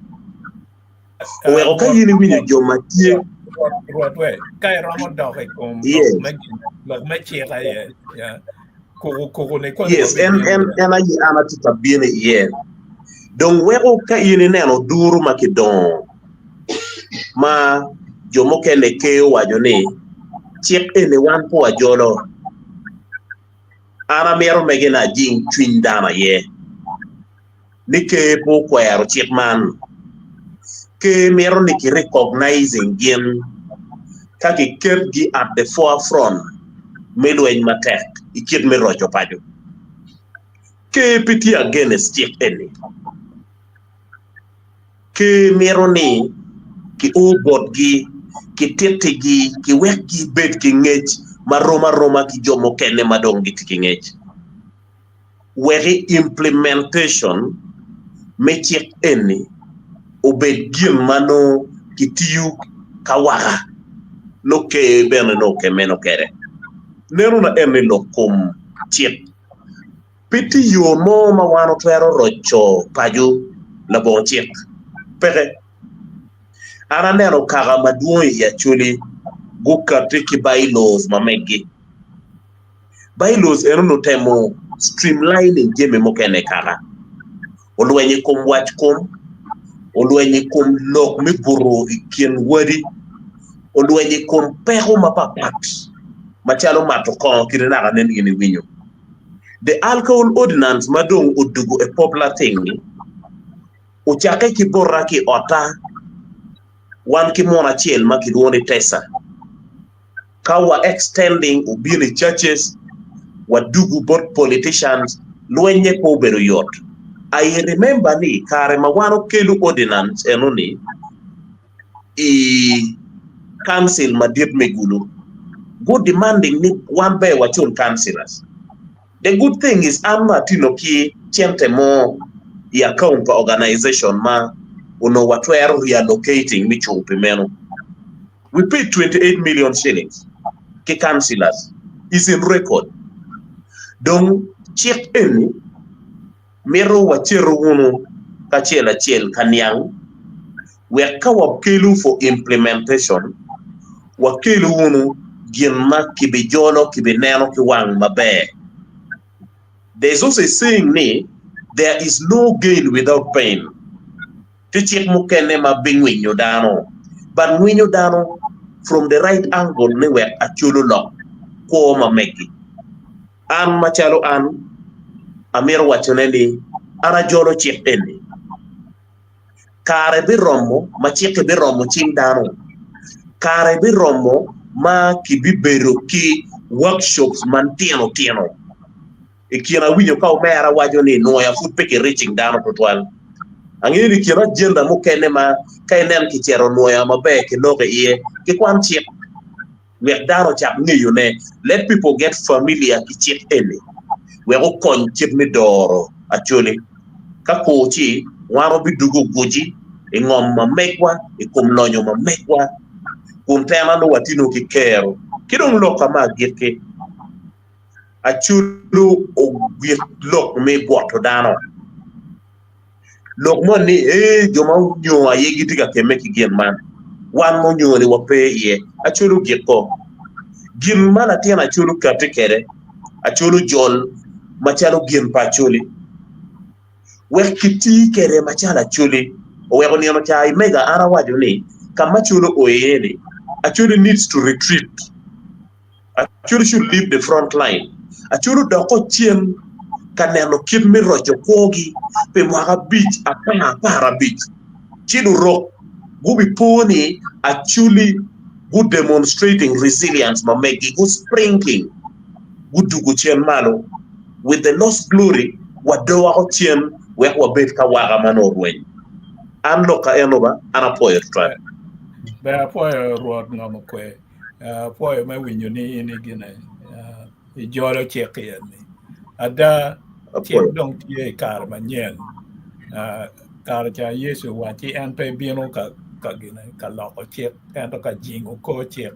Oweko ka in iwinyo jo ma tye Rwot we, ka iromo dok i kom Yes. lok me lok me cik aye. Yeah. Kuku kuku ni koni Yes, en en en aye an atye ka bino iye. Dong weko ka in ineno duru ma kidongo ma jo mukene ker owaco ni cik eni wan pe wajolo. An amito mege ni ajing cwiny dano aye. ni ker pe okwero cik man. Ker mito ni ki recognizing gin ka ki ket gi at the forefront me lweny matek i kit me roco paco. Ker pe tye against cik eni. Ker mito ni ki o botgi, ki tittigi, ki wek gibed ki ngec marom aroma ki jo mukene ma dong gitye ki ngec. Wek implementation me cik eni obed gin ma nongo kitiyo kawaka nongo ker bene nongo kemeno kwede. Neno na eni lok kom cik. Pe tye yo mo ma wan watwero roco paco labongo cik. Peke. An aneno kaka madwong i Acholi gukati ki by-laws ma meggi. Bylaws eno-ni otemo streamlining jami mukene kaka. Olwenyo i kom wac kom, olwenyo i kom lok me buto i kin wadi, olwenyo i kom peko mapatpat macalo mato kongo kite naka nen in iwinyo. The Alcohol Ordinance ma dong odugo a popular thing-ni ocakke ki bota ki i otta wan ki mon acel ma kilwongo ni Tessa. Ka wa extending obino i churches, wadugu bot politicians, lwenye pe obedo yot. I remember ni kare ma wan okelo ordinance eno ni i council madit me Gulu, gu demanding ni wan ber wacul councillors. The good thing is an ma atino ki cente mo i account pa organization ma onongo watwero reallocating me cung pi meno. We paid 28 million shillings. ki councillors is in record. Dong cik eni mito wacito wunu kacel acel ka niang wek ka wakelo for implementation wakelo wunu gin ma kibijolo kibineno ki wang maber. There is also a saying ni there is no gain without pain. Tye cik mukene ma bingwinyo dano but ngwinyo dano from the right angle ni wek acol olok kwo ma megi. An macalo an amito wacone ni an ajolo cik eni. Kare biromo ma cikke biromo cing dano. Kare biromo ma kibibedo ki workshops mantino tino. I kine awinyo ka omera waco ni nwoya pud pe ki reaching dano tutwal. Angeyo ni i kin agenda mukene ma ka inen kicito nwoya maber kiloko iye kikwan cik wek dano ocak ngeyone, let people get familiar ki cik eni wek okony kit me doro Acholi. Ka kur ci wan wabidugo guci i ngom ma megwa, i kom lonyo ma megwa kun tena nongo watino ki kero ki dong lok ka me agikki. Acholi ogik lok me bwoto dano. Lok moni ni ee jo ma onyo aye gitye ka kemme ki gin man, wan ma onyo ni wape iye. Acholi ogikko. Gin ma latin Acholi okatti kwede, Acholi ojol macalo gin pa Acholi. Wek kiti kwede macalo Acholi. Oweko nino ca i mega an awaco ni ka ma Acholi oo iye ni Acholi needs to retreat. Acholi should leave the front line. Acholi odoko cen ka neno kit me roco kwogi pi mwaka abic, apar, aparabic. Ci lurok gubipo ni Acholi gu demonstrating resilience ma meggi, gu sprinking, gudugo cen malo. With the lost glory, wadoko cen wek wabed ka waka ma nongo orweny. An lok ka eno ba, an apwoyo tutwal. Ber apwoyo Rwot ngom okwe. Apwoyo me winyo ni in igine ijolo cik eni. Ada cik dong tye i kare manyen. Kare ca Yecu owacci en pe bino ka ka gine ka loko cik ento ka jingo kor cik.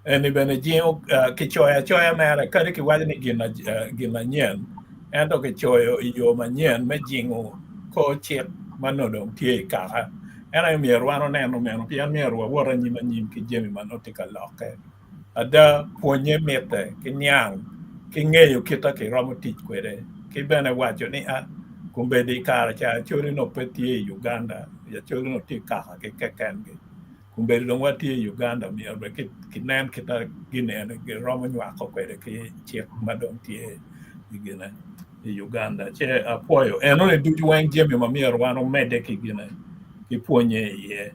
Eni bene jingo kicoyo acoya mere kadi kiwaco ni gin manyen ento kicoyo i yo manyen me jingo kor cik ma nongo dong tye i kaka. En aye myero wan oneno meno pien myero wawot anyim anyim ki jami ma nongo tye ka lokke. Ada, pwonnye mitte ki niang ki ngeyo kit ma kiromo tic kwede ki bene waco ni a kombeddi i kare ca Acholi nongo pe tye i Uganda, Acholi nongo tye i kaka ki kekengi. Kombeddi dong watye i Uganda myero bene kinen kit ma gin eni giromo nywako kwede ki cik ma dong tye i gine i Uganda. Ce apwoyo enoni ducu weng jami ma myero wan omedde ki gine ki pwonye iye.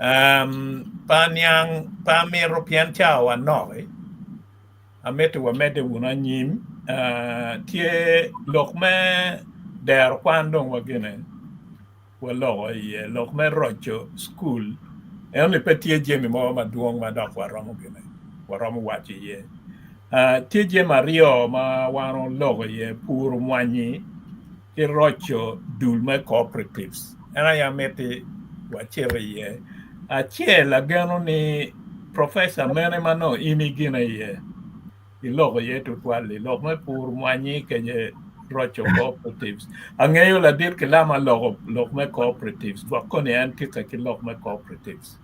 Um, pe aniang, pe amito pien cawa wa nok-ki, amito wamedde wunu anyim. Uh, tye lok me dero kwan dong wa gine waloko iye lok me roco cukul enoni pe tye jami mo madwong ma dok waromo gine waromo waco iye. Uh, tye jami aryo ma wan oloko iye puro mwanyi ki roco dul me cooperatives. En aye amiti wacit iye. Acel ageno ni professor mene ma nongo in igine iye iloko iye tutwal-li lok me pur mwanyi kenye roco cooperatives. Angeyo ladit Kilama loko lok me cooperatives gwok koni en tike ki lok me cooperatives.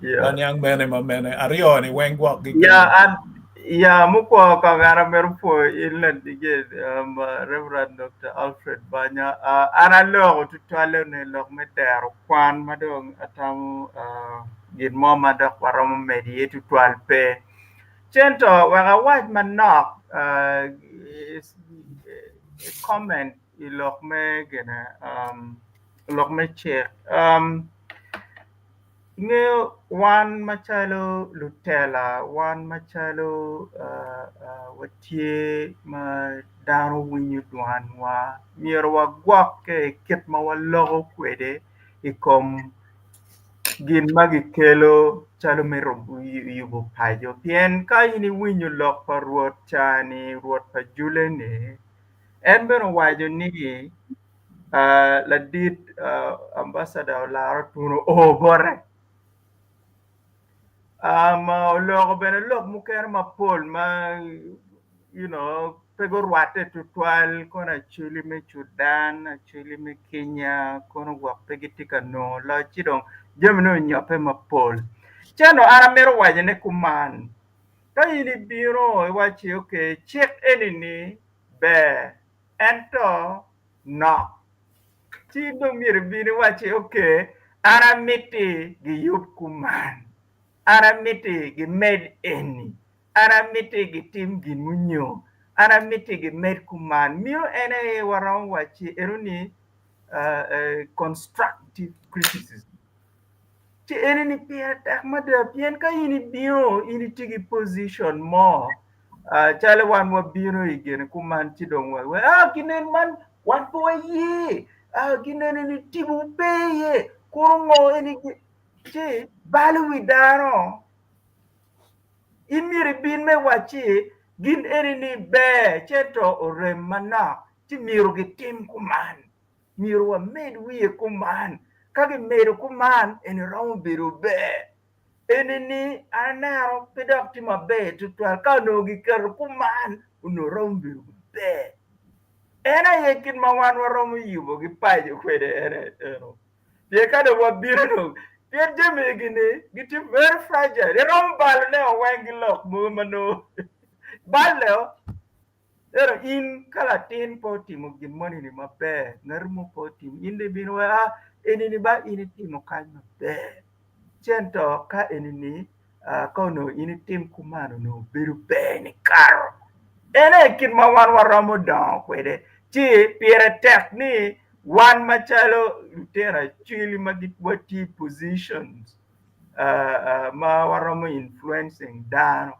Yeah. Aniang mene ma mene aryo ni weng gwok gi Ya, an ya mukwongo kong an amito pwoyo in ladige um, Reverend Dr. Alfred Banya. Uh, an aloko tutwalle ni lok me dero kwan ma dong atamo uh, gin mo ma dok waromo medo iye tutwal pe. Cento wek awac manok uh, comment i lok me gine um, lok me cik. Um, Ingeyo wan macalo lutela, wan macalo watye ma dano winyo dwanwa myero wagwokke i kit ma waloko kwede i kom gin ma gikelo calo me yubo paco pien ka in iwinyo lok pa Rwot ca-ni, Rwot pa Jule-ni en bene owaco ni ladit ambassador Olara Otuno oo bote. Um, oloko bene lok mukene mapol ma you know, pe gurwatte tutwal kono Acholi me Cudan, Acholi me Kenya kono gwok pe gitye ka nongo loc ci dong jamine onyobbe mapol. Cento an amito wacone kuman, ka in ibino iwacci okay cik eni-ni ber ento nok ci in dong myero ibin iwacci okay an amiti giyub kuman, an amiti gimed eni, An amiti gitim gin munyo, an amiti gimed kuman. Meno en aye waromo wacci eno ni constructive criticism. Ci eni ni pire tek mada pien ka in ibino in itye ki position mo calo wan wabino i gine kuman ci dong wa ah ginen man wan pe waye ah ginen ni tipo pe iye kono ngo eni ci balo wi dano. In myero ibin me wacci, Gin eni-ni ber, cento orem manok, ci myero gitim kuman. Myero wamed wiye kuman. Ka gimedo kuman, eni romo bedo ber. Eni-ni an aneno pe dok tye maber tutwal. Ka onongo giketo kuman, onongo romo bedo maber. En aye kit ma wan waromo yubo ki paco kwede en aye eno. Pien ka dong wabino dong, pien jami egi-ni gitye very fragile, iromo balone o weng ki lok mogo ma nongo balle-o. Ento in ka latin pe otimo gin moni-ni maber, ngati mo pe otimo, in dong ibino wek ah eni-ni ba in itimo kany maber, cento ka eni-ni ka onongo in itim kuman onongo bedo ber nikato. En aye kit ma wan waromo dongo kwede. Ci pire tek ni wan macalo lutino acwili ma watye i positions ma waromo influencing dano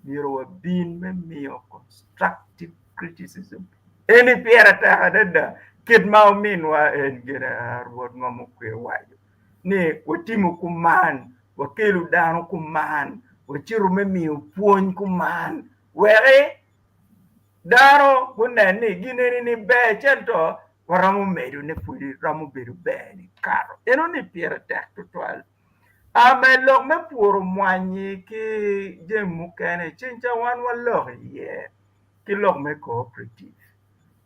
myero wabin me miyo constructive criticism. Eni pire tek adada kit ma ominwa en gire Rwot ngom okwe owaco ni watimo kuman wakelo dano kuman, wacito me miyo pwony kuman, weki dano gunen ni gin eni ni ber cento waromo medo ne pwodi romo bedo ber nikato. Eno ni pire tek tutwal. A me lok me puro mwanyi ki jami mukene ceng ca wan waloko iye ki lok me cooperative.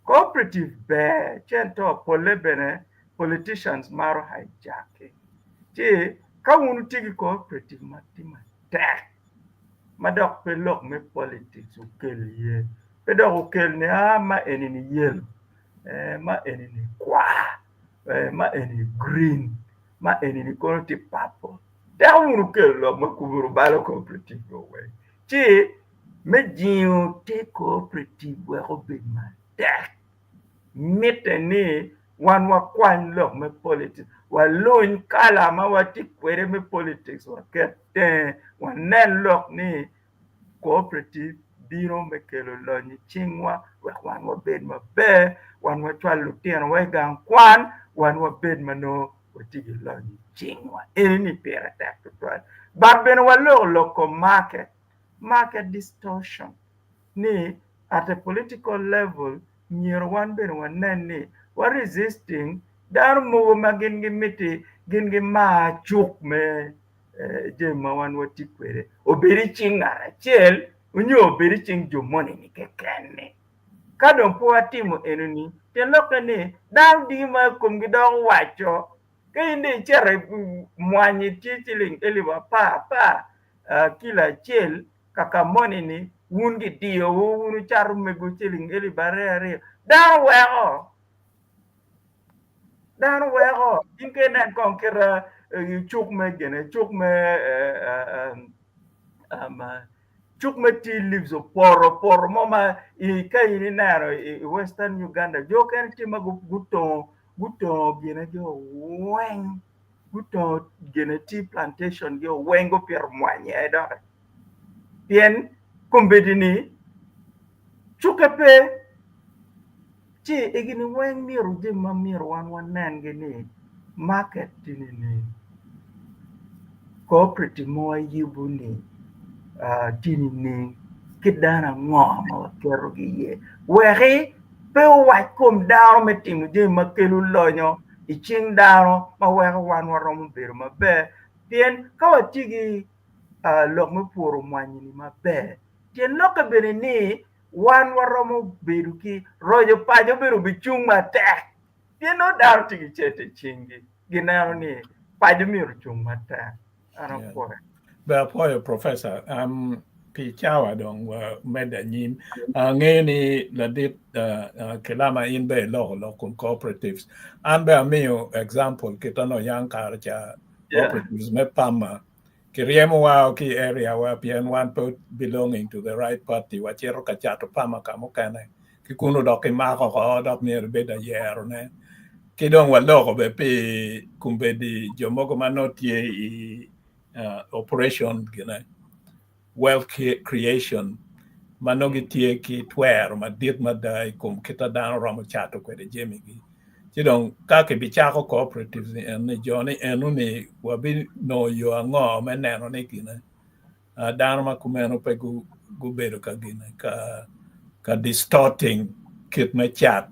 Cooperative ber cento polle bene politicians maro hijacking ci ka wun wutye ki cooperative ma tye matek ma dok pe lok me politics okel iye pe dok okel ni aa ma eni ni yellow ma eni ni kwar ma eni ni green ma eni ni kono tye purple teko wun wukel lok ma kubbe balo cooperative weng ci me jingo te cooperative wek obed matek mitte ni wan wakwany lok me politics, waluny kala ma watye kwede me politics waket tenge, wanen lok ni cooperative bino me kelo lonyo i cingwa wek wan wabed maber, wan wacwal lutinowa i gang kwan, wan wabed ma nongo watye ki lonyo i cingwa. Eni pire tek tutwal. But bene waloko lok kom market, market distortion ni at a political level myero wan bene wanen ni wa resisting dano mogo ma gin gimiti gin gimar cuk me jami ma wan watye kwede obed i cing ngat acel nyo obed i cing jo moni-ni keken-ni. Ka dong pe watimo enoni tyen lokke ni dano ducu ma komgi dok owaco ka in dong icito mwanyi tye ciling elip apar apar kilo acel kaka moni-ni wun gidiyowu wun wucato mego ciling elip aryo aryo dano weko dano weko in ka inen kong kita cuk me gine cuk me cuk me tea leaves opoto poto mo ma ka in ineno i western Uganda jo okene tye ma gutongo gutongo gine jo weng gutongo gine tea plantation gi weng gupito mwanyi aye doki pien kombeddi-ni cukke pe ci egini weng myero jami ma myero wan wanengi ni market tye-ni cooperative ma wayubo-ni tye nining ki dano ango ma waketogi iye weki pe owac kom dano me timo jami ma kelo lonyo i cing dano ma weko wan waromo bedo maber pien ka watye ki. lok me puro mwanyi-ni maber. Tyen lokke bene ni wan waromo bedo ki roco paco bedo obicung matek pien nongo dano tye ki cente i cinggi gineno ni paco myero ocung matek. An apwoyo. Ber apwoyo Professor. Um, pi cawa dong wamedde anyim. Angeyo ni ladit uh, uh, Kilama in be iloko lok kom cooperatives. An be amiyo example kita no yang kare ca cooperatives me Pama Kiryemowa ki i area-wa pien wan pe belonging to the right party, wacito ka cato pama ka mukene ki kunu dok kimako oko dok myero ibed ayerone. Ki dong waloko bene pi kombeddi jo mogo ma nongo tye i operation gine wealth creation ma nongo gitye ki twero madit mada i kom kit ma dano romo cato kwede jamigi. Ci dong ka kibicako cooperatives ni en ni jo ni eno ni wabinongo yo ango me neno ni gine dano ma kumeno pe gubedo ka gine ka ka distorting kit me cat.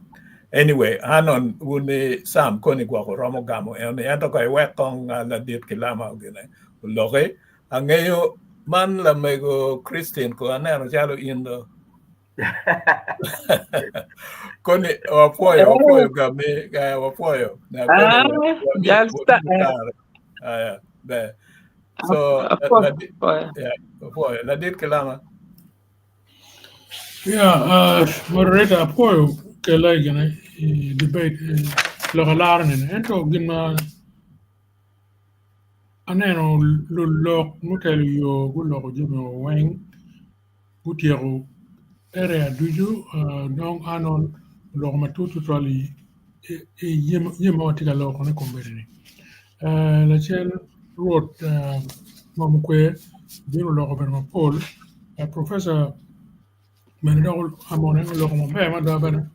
Anyway, anon wun ni Sam koni gwoko romo gamo eno ni ento ko iwek kong ladit Kilama gine oloki. Angeyo man lamego Christine ko aneno calo in do. Koni wapwoyo wapwoyo gami eh, wapwoyo. Na, koni Ah, wami jal wami sta- kare. Aya, ber. So Apwoyo. ladit yeah, wapwoyo ladit Kilama. Yeah, moderator apwoyo kela i gine i debate lok alara nene ento gin ma aneno lulok mutelo yo guloko jami weng gutyeko area ducu dong Arnold oloko matut tutwal i jami ma watye ka lokone kombeddi-ni. Lacen Rwot ngom kwer obino oloko bene mapol professor bene dok amone oloko maber mada bene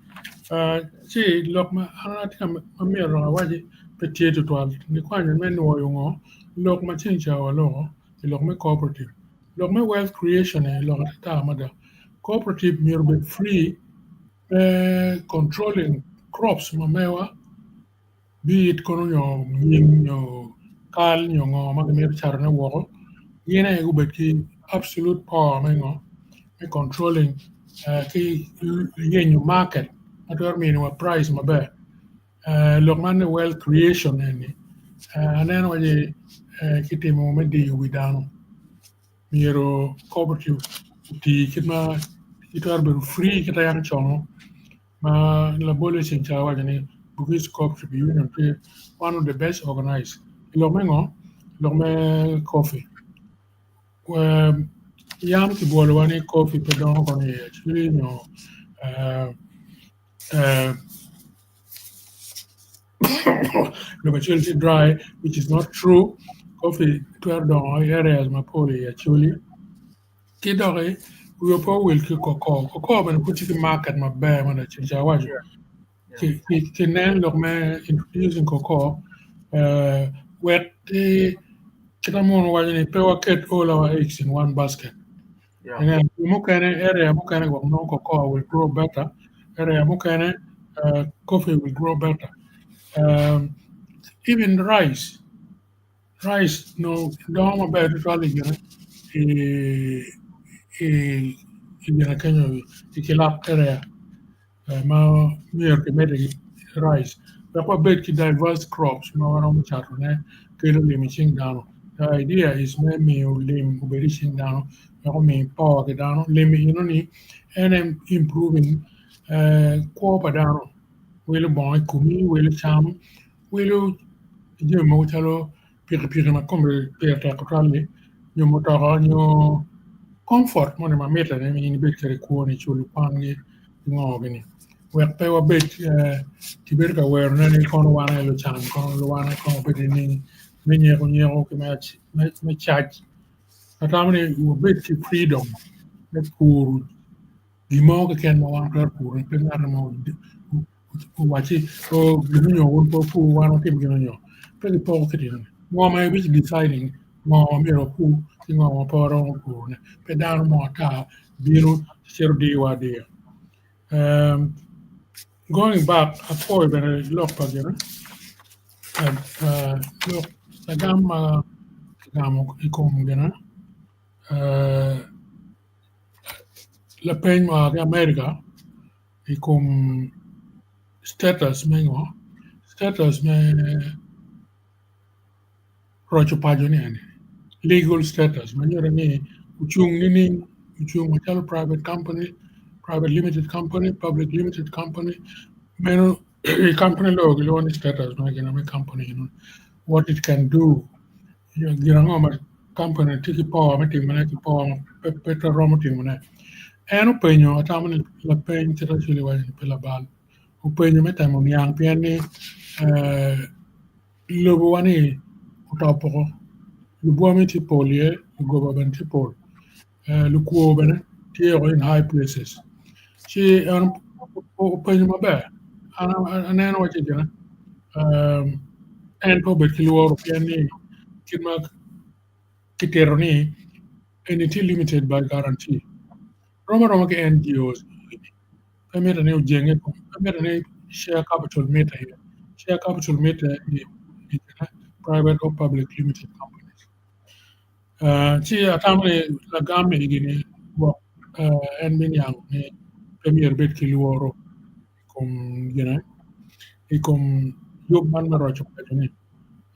ci lok ma an atye ka ma myero dok awaci pe tye tutwal nikwanyo me nwoyo ngo lok ma ceng ca waloko i lok me cooperative. Lok me wealth creation ni lok atata mada. Cooperative myero obed free me controlling crops ma mewa be it kono nyo nyim nyo kal nyo ngo ma gimito catone woko gin aye gubed ki absolute power me ngo me controlling ki yenyo market ma twero miniwa price maber. Lok man ni wealth creation eni aneno waci kitimo me diyo wi dano myero cooperative oti kit ma gitwero bedo free kit ma yam con ma labolle ceng ca awaco ni Bugis Cooperative Union tye one of the best organized i lok me ngo? Lok me coffee yam kibwolowa ni coffee pe dongo kono i Acholi nyo Lobo acel tye dry which is not true coffee twero dongo i areas mapol i Acholi ki doki wiwa pe owil ki cocoa, cocoa bene pud tye ki market maber mada ceng ca awaco ki nen lok me introducing cocoa wek ki kit ma munu waco ni pe waket all our eggs in one basket. Mukene area mukene gwok nongo cocoa will grow better area mukene coffee will grow better even rice rice nongo dongo maber tutwal i gine i gine kenyo i kilak area ma myero kimedde ki rice wek wabed ki diverse crops ma waromo catone kelo lim i cing dano. The idea is me miyo lim obed i cing dano wek omi power ki dano. Lim enoni en aye improving kwo pa dano wilo bongo i komi, wilo cam, wilo jami mogo calo pikipiki ma kome pire tek tutwal-li nyo mutoka nyo comfort moni ma mitte ni in ibed kwede i kwoni culo kwangi ki ngo gini wek pe wabed kibedo ka werone ni kono wan aye lucan kono wan aye kono wabedo nining me nyeko nyeko ki me cac atamo ni wabed ki freedom me puro gin mo keken ma wan watwero purone pe ngat mo owacci gin onyo wun pe wupur wan watimo gin onyo pe gipoko kit enoni ngo ma ibi deciding ngo ma myero wapur ki ngo ma pe waromo purone pe dano mo ata bino cito diyowa adiya going back apwoyo bene lok pa gine lok lagam ma kigamo i kom gine. uh, lapeny ma ki America i kom status me ngo status me roco paco ni eni legal status ma nyuto ni ocung nining ocung macalo private company private limited company public limited company meno i company law gilwongo ni status me gin me company you know, what it can do gin ango ma company tye ki power me timone ki power ma pe pe romo timone. En openyo atamo ni lapeny kit acel iwaco ni pe labal openyo me temo niang pien ni eh, lobowa ni otopoko lubwami tye pol iye lugoba bene tye pol eh, lukwo bene tye o in high places ci en openyo maber an aneno waci gine um, en pe obed ki lworo pien ni kit ma kitito ni eni tye limited by guarantee rom aroma ki NGOs pe mitte ni ojenge pe mitte ni share capital mitte iye share capital mitte i i private or public limited companies. Uh, ci atamo ni lagam egi ni gwok uh, en biniang ni pe myero bed ki lworo i kom gine i kom yub man me roco paco ni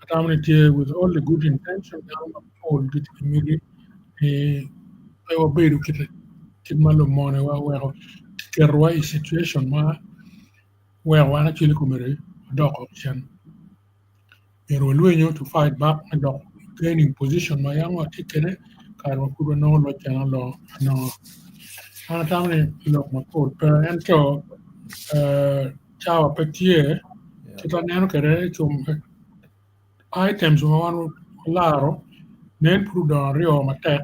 atamo ni tye with all the good intention dano mapol gitye ki miti ni pe wabedo kit kit ma lumonewa weko kiketowa i situation ma weko wan actually komedi wadoko cen myero walwenyo to fight back me dok gaining position ma yam watye kwede kare ma pud wanongo loc en anonga. An atamo ni lok mapol pe ento eh, cawa pe tye kit aneno kwede i kom items ma wan walaro nen pud odong aryo matek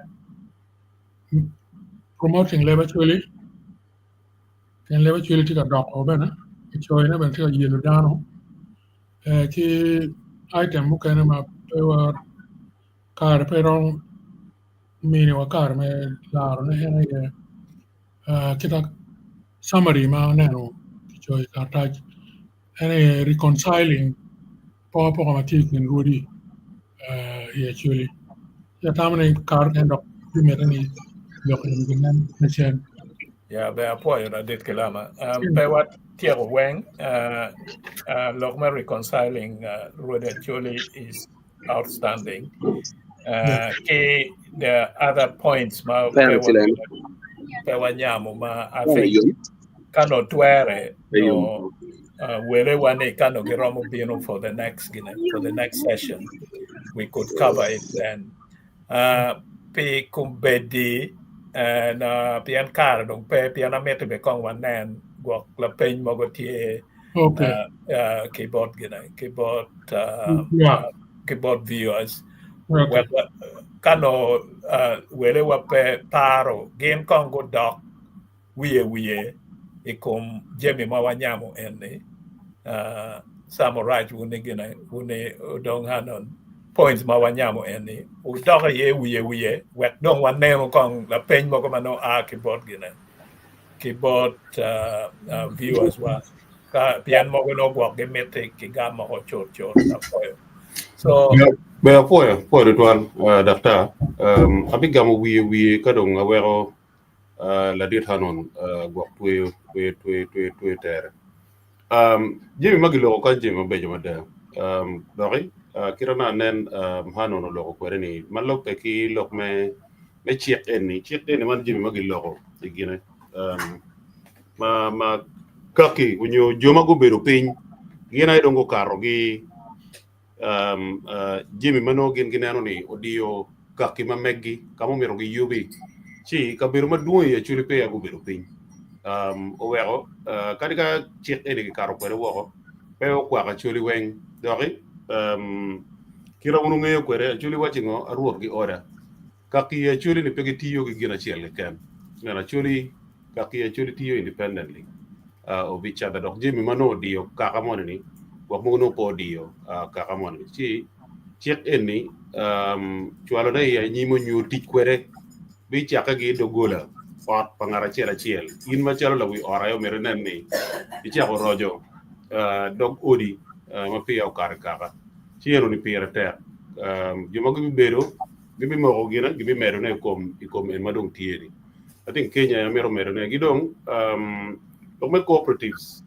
promoting leb Acholi pien leb Acholi tye ka doko bene kicoyone bene tye ka yelo dano eh, ki item mukene ma pe wa kare pe romo miniwa kare me larone en aye uh, kita summary ma aneno kicoyo i karatac en aye reconciling apokapoka ma tye i kin rwodi uh, i Acholi. Ci atamo ni kare en dok bimite ni lok eni ginen lacen. Ya ber apwoyo ladit Kilama. Um, pe watyeko weng uh, uh, lok me reconciling uh, Rwodi Acholi is outstanding. Uh, ki the other points ma pe Pero wa- sila pe wanyamo ma I think kano twere no uh, wele wane kano giromo bino for the next gine, for the next session we could cover it then. Uh, pi kombeddi uh, na pien kare dong pe pien amito be kong wanen gwok lapeny mogo tye Okay. uh, uh, ki bot gine ki bot uh, Yeah. uh, ki bot viewers Okay. wek wa- kano uh, wele wa pe paro gin kong gudok wiye wiye i kom jami ma wanyamo eni uh, summarize wuni gine wuni odong hanon points ma wanyamo eni udok iye wiye wiye wek dong waneno kong lapeny mogo ma nongo a ki bot gine ki bot uh, uh, viewers wa ka pien mogo nongo gwok gimiti kigam moko cut cut apoyo so Ber apwoyo, apwoyo tutwal, uh, daktar. Um, abigamo wiye wiye ka dong aweko uh, ladit Hanon uh, gwok tweyo tweyo tweyo tweyo tweyo tere. Um, jami ma giloko kany jami mabeco mada. Um, doki uh, kite na anen um, Hanon oloko kwede ni ma lubbe ki lok me me cik eni, cik eni man jami ma giloko i gine um, ma ma kaki onyo jo ma gubedo piny gin aye dong gukato gi um, uh, jami ma nongo gin gineno ni odiyo kaki ma meggi ka ma omyero giyubi ci kabedo madwong i Acholi peya gubedo piny um, oweko uh, kadi ka cik eni kikato kwede woko pe okwako Acholi weng doki um, kit ma wun wungeyo kwede Acholi waci ngo arwot gi oda kaki i Acholi ni pe gitiyo ki gin acel keken neno Acholi kaki i Acholi tiyo independently uh, of each other dok jami ma nongo odiyo kaka moni ni gwok mogo nongo pe odiyo uh, kaka moni ni ci cik eni um, cwalone i anyim onyo tic kwede bicakke ki i doggola ot pa ngat acel acel in macalo lawi ot aye omyero inen ni icako roco uh, dog odi uh, ma peya okato i kaka ci eno ni pire tek um, jo ma gibibedo. Gibimoko gine, gibimedone i kom i kom en ma dong tye-ni. I think Kenya aye mito medone. Ki dong um, lok me cooperatives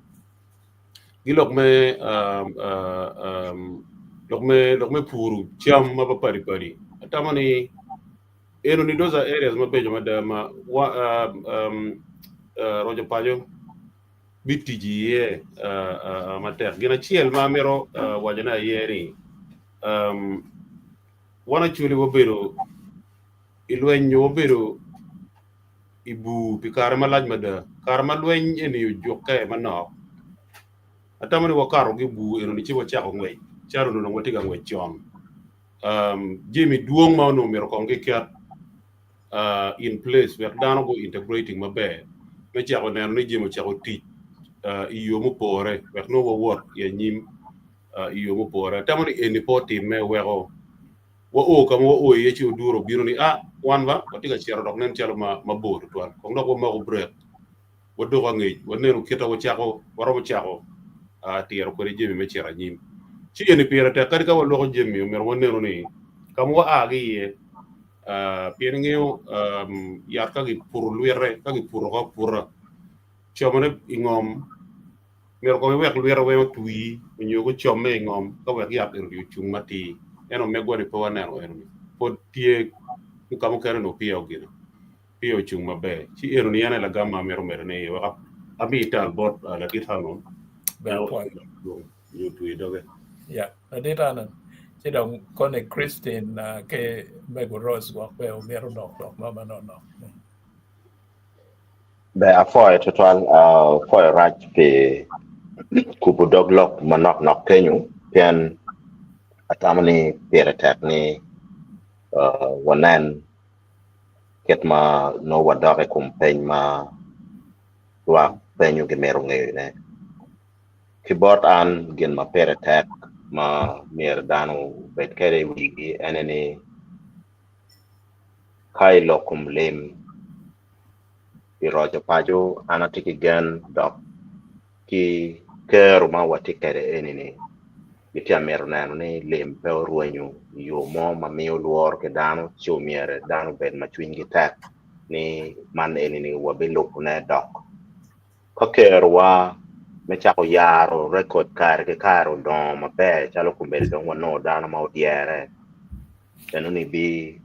ki lok me um, uh, um, lok me lok me puru cam ma padi padi. Atamo ni eno ni those are areas mabeco mada ma wa, um, um, uh, roco paco bitic iye uh, uh, matek. Gin acel ma amito uh, wacone aye ni um, wan Acholi wabedo i lweny nyo wabedo i bur pi kare malac mada. Kare ma lweny eni ojukke manok, atamo ni wakato ki i bur eno ni ci wacako ngwec calo onongo dong watye ka ngwec con. Um, jami dwong ma onongo myero kong giket uh, in place wek dano go integrating maber me cako neno ni jami ocako tic uh, i yo mupore wek nongo wawot i anyim uh, i yo mupore. Atamo ni eni pe otimme weko wao ka ma wao iye ci oduro obino ni ah wan ba watye ka cito dok nen calo ma mabor tutwal kong dok wamako brek wadoko angec waneno kita wacako waromo cako uh, tiro kwede jami me cito anyim. Ci eni pire tek kadi ka waloko jami omyero waneno ni ka ma waa ki iye uh, pien ingeyo um, yat ka giputo lwite ka giputo oko aputa comone i ngom myero kong iwek lwite weng otwi onyo gucomme i ngom ka wek yat eno ni ocung matir. Ento megwa ni pe waneno eno ni pod tye ka mukene nongo peya ogino peya ocung maber. Ci eno ni en aye lagam ma amito medo ne iye wek ami tal bot uh, ladit Hanon Ber pwoyo. nyo otwe doge. Ya, ladit Hanon. Ci dong koni Christine uh, ki mego Rose gwok be omito dok lok mo manok nok. Ber apwoyo tutwal, apwoyo rac pi kubo dog lok manok nok kenyo pien atamo ni pire tek ni wanen kit ma nongo wadok i kom peny ma lwak penyo gimito ngeyone. Ki bot an gin ma pire tek ma myero dano obed kwede i wigi ene ni Ka i lok kom lim i roco paco, an atye ki gen dok ki kero ma watye kwede eni-ni, gitye ka mito neno ni lim pe orwenyo i yo mo ma miyo lworo ki dano ci omyero dano obed ma cwinygi tek ni man eni-ni wabilubone dok. Ka kerowa me cako yaro rekod kare ki kare odongo maber calo kombeddi dong wanongo dano ma odyere, eno ni bi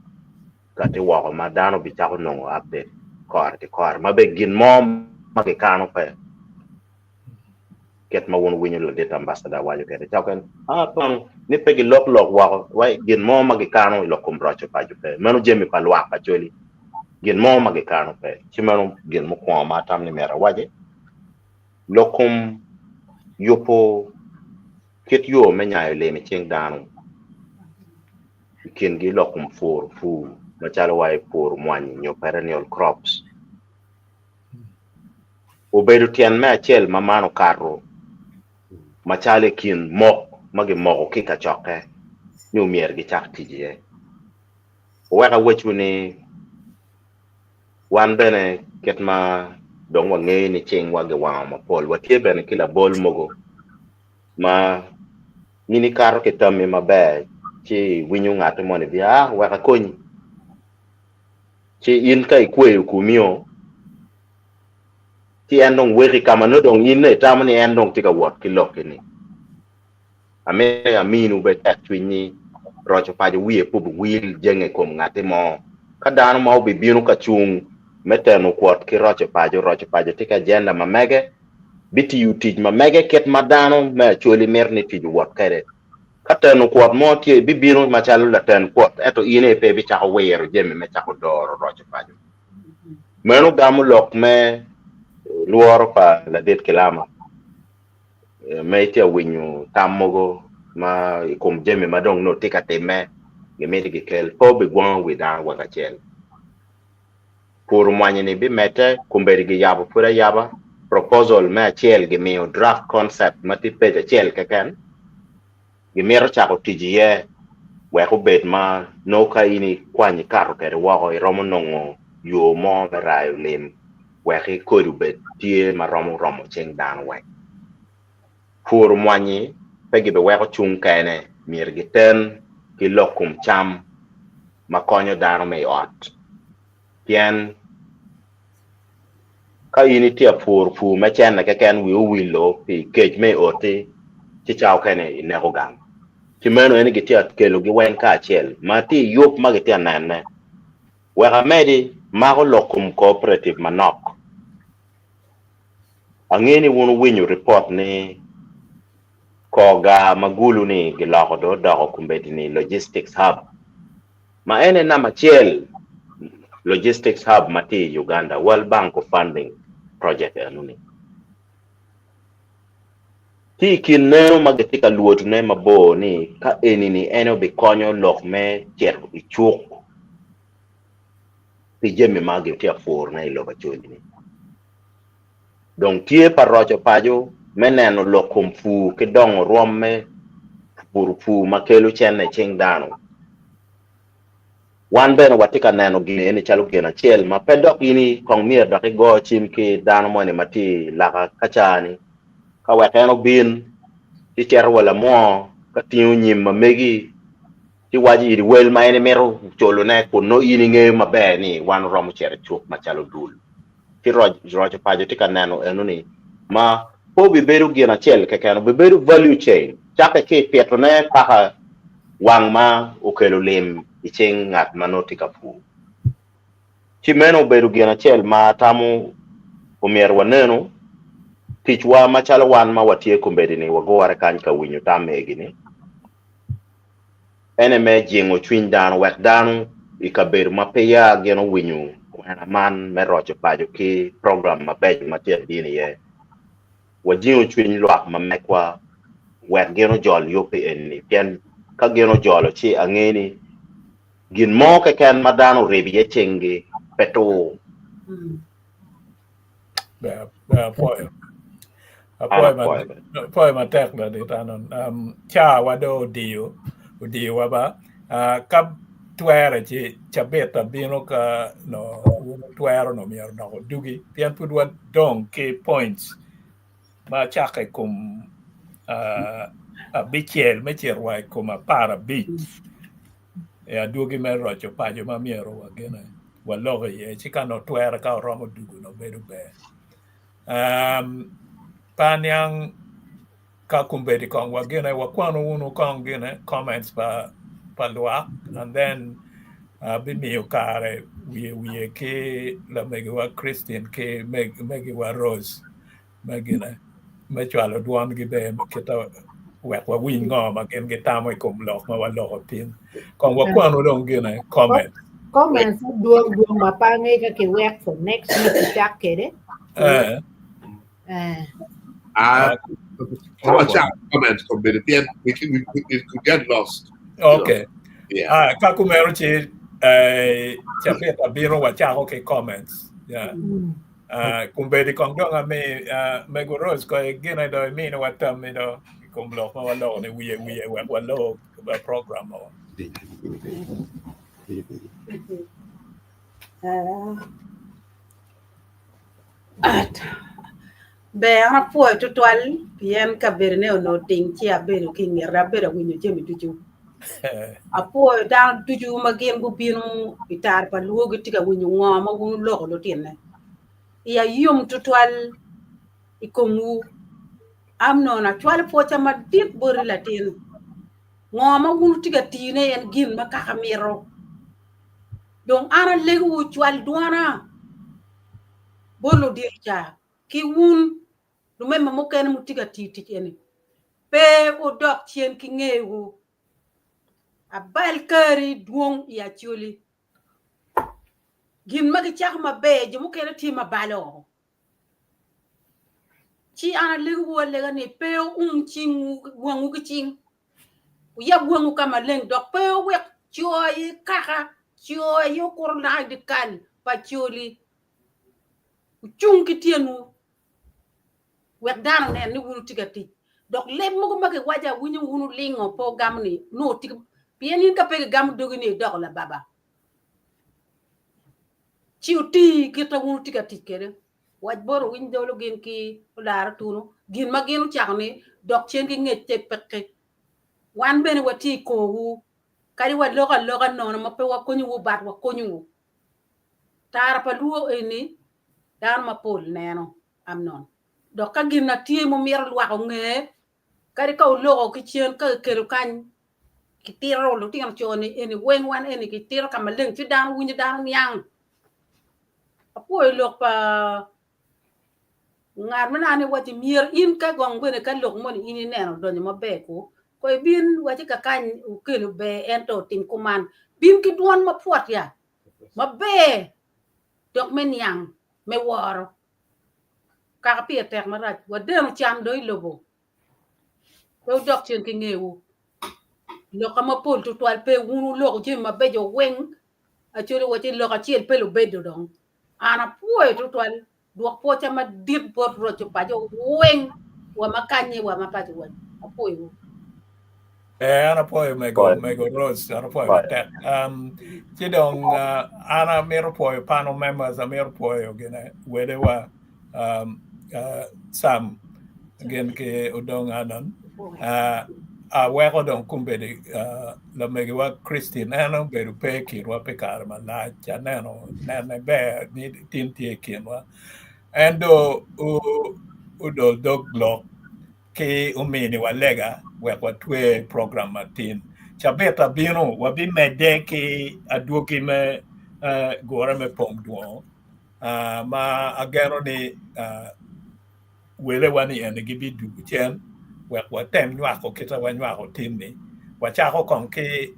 kati woko ma dano bicako nongo update kore ki kore ma bene gin mo ma kikano pe kit ma wun wuwinyo ladit ambassador waco kwede cako en ah pong ni pe gilok lok woko wa gin mo ma gikano i lok kom roco paco pe meno jami pa lwak actually gin mo ma gikano pe ci meno gin mukwongo ma atamo ni myero awaci lok kom yubo kit yo me nyayo lim i cing dano i kingi lok kom puro pur macalo wa i puro mwanyi nyo perennial crops. Obedo tyen me acel ma man okato macalo i kin mok ma gimoko ki i kacokke ni omyero gicak tic iye. Wuwek awecwu ni wan bene kit ma dong wangeyo ni cingwa giwango mapol, watye bene ki labol mogo ma in ikato ki tammi maber ci iwinyo ngatti moni bia, ah wek akonyi. Ci in ka ikweyo komio, ci en dong weki ka ma nongo dong in itamo ni en dong tye ka wot ki lokki-ni. Amito ni aminu bene tekcwiny ni roco paco wiye pe obiwil jenge i kom ngatti mo. Ka dano ma obibino ka cung me teno kwot ki roco paco, roco paco tye ki ajenda ma mege, bitiyo tic ma mege kit ma dano me Acholi mito ni tic owot kwede. Ka teno kwot mo tye, ibibino macalo laten kwot, ento in aye pe ibicako wiro jami me cako doro roco paco. Meno gamo lok me lworo pa ladit Kilama ma itye ka winyo tam mogo ma i kom jami ma dong nongo tye ka timme gimito gikel pe obigwango wi dano wek acel. Pur mwanyi-ni bimedde, kombeddi giyabo pud ayaba proposal me acel gimiyo draft concept ma tye page acel keken gimito cako tic iye wek obed ma nongo ka in ikwanyo ikato kwede woko iromo nongo yo mo me rayo lim wek kodi obed tye ma romo romo cing dano weng. Pur mwanyi pe gibiweko cung kene, myero giten ki lok kom cam. ma konyo dano me i ot. Pien ka in itye ka puro pur me cene keken wi owilo pi kec me i oti ci ca okene ineko gang. Pi meno eni gitye ka kelogi weng kacel ma tye i yub ma gitye ka nene. Wek amedi mako lok kom cooperative manok. Angeyo ni wun wuwinyo ripot ni kor gar ma Gulu ni giloko dong odoko kombeddi ni logistics hub ma en aye namba acel logistics hub ma tye i Uganda World Bank of Funding project eno ni. Tye i kin meno ma gitye ka lwodone mabor ni ka eni-ni en obikonyo lok me cito i cuk pi jami ma gitye ka purone i lobo Acholi-ni. Dong tye pa roco paco me neno lok kom pur ki dongo rwom me puro pur ma kelo cente i cing dano. Wan bene watye ka neno gin eni calo gin acel ma pe dok in kong myero dok igo cim ki dano moni ma tye i laka ka ca-ni ka wek en obin ci cito wa lamwo ka tingo nyim ma megi ci waco iri wel ma en imito culone kun nongo in ingeyo maber ni wan oromo cito i cuk macalo dul. Ci roco paco tye ka neno enoni ma pe obibedo gin acel keken, obibedo value chain cakke ki i pitone paka wang ma okelo lim i cing ngat ma nongo tye ka pur. Ci meno obedo gin acel ma atamo omyero wanenu, ticwa macalo wan ma watye kombeddi-ni wagure kany ka winyo tam egi-ni, ene me jingo cwiny dano wek dano i kabedo ma peya gin owinyo kwena man me roco paco ki program mabeco ma tye abino iye. Wajingo cwiny lwak ma megwa wek gin ojol yubbi eni pien ka gin ojolo ci ange ni gin mo keken ma dano oribo iye cinggi pe tur. Ber, ber apwoyo. Apwoyo ma, apwoyo matek ladit Anon. Um, ca wa do odiyo, odiyowa ba. Uh, ka twere ci cabit abino ka no wun twero no myero dok odugi pien pud wadong ki points ma cakke i kom uh, abicel me cito wa i kom 15 e adwogi me roco paco ma myero wagene walok iye ci ka nongo twere ka oromo dugo nongo bedo ber. Um, pe aniang ka kombeddi kong wagine wakwanu wunu kong gine comments pa pa lwak and then abimiyo kare wiye wiye ki lamegiwa Christine ki meg, megiwa Rose me gine me cwalo dwongi be kita wek wawiny ngo ma gin gitamo i kom lok ma waloko tin. Kong wakwanu dong gine comment. Comments dwong dwong ma pe ange ka kiwek for next week kicak kede. Eh. Eh. Ah, uh, comment kombeddi pien we, we, we, it could get lost. Okay. Yeah. Ah, ka kumeno ci eh, cabit abino wacako ki comments. Yeah. Mm. Ah, kombeddi kong dong ami ah, mego Rose ko gine do imino wa tammi do i kom lok ma waloko ni wiye wiye wek walok program mo. Eh. Ber an apwoyo tutwal pien kabedone onongo ting ci abedo ki i ngete abedo awinyo jami ducu. Apwoyo dano ducu ma gin gubino i tara pa luo gitye ka winyo ngo ma wun wuloko lutinne. Iya yom tutwal i komwu. Amnon acwalo pwoca madit boti latin. Ngo ma wun wutye ka tiyone en gin ma kaka mito. Dong an alegowu cwal dwona bot ludito ca ki wun lumema mukene mutye ka tiyo tic eni, pe wudok cen ki ngewu. Abal kari dwong i Acholi. Gin ma gicako maber, jo mukene tye ma balo oko. Ci an alegowu alega ni pe wuum cingwu wangwu ki cing, wuyab wangwu ka maleng dok pe wuwek co aye kaka, co aye okuto lak i dyekal pa Acholi. Wucung ki tyenwu wek dano onen ni wun wutye ka tic. Dok leb mogo ma giwaco awinyo wun wulingo pe wugamo ni nongo wutye pien in ka pe gigamo dogi ni idoko lababa. Ci wuti kit ma wun wutye ka tic kwede. Wac bot owiny dolo gin ki olar otunu gin ma gin ocako ni dok cen ki ngec te pekki. Wan bene watye i korwu. Kadi waloko aloka nono ma pe wakonyowu but wakonyowu. Tara pa luo eni dano mapol neno Amnon. Dok ka gin na tye mumito lwak onge, kadi ka wuloko ki cen ka kikelo kany kitito lutino co ni eni weng wan eni kitito ka maleng ci dano winyo dano niang. Apwoyo lok pa ngat ma naka ni waci myero in ka gong bene ka lok moni in ineno odonyo maber ku ko ibin waci kakany okelo ber ento otim kuman bin ki dwon mapwot ya maber dok me niang me woro kaka pire tek marac wadeno can dong i lobo pe wudok cen ki ngewu loka mapol tutwal pe wun wuloko jami mabeco weng acoli waci lok acel pe lubedo dong An apwoyo tutwal dwok pwoca madit bot roco paco weng wa ma kanye wa ma paco wa apwoyo wu. Eh, an apwoyo mego mego Rose, an apwoyo matek. Um, ci dong uh, an amito pwoyo panel members, amito pwoyo gine wedewa um, uh, Sam gin ki Odong Anan. Uh, aweko dong kombeddi uh, lamegiwa Christine en obedo pe i kinwa pi kare malac aneno nene ber ni tin tye i kinwa en do odol dog lok ki ominiwa lega wek watwe program matin cabit abino wabimedde ki adwogi me uh, gure me pong dwongo uh, ma ageno ni uh, welewa ni eni gibidwogo cen wek watem nywako kite wanywako tin-ni. Wacako kong ki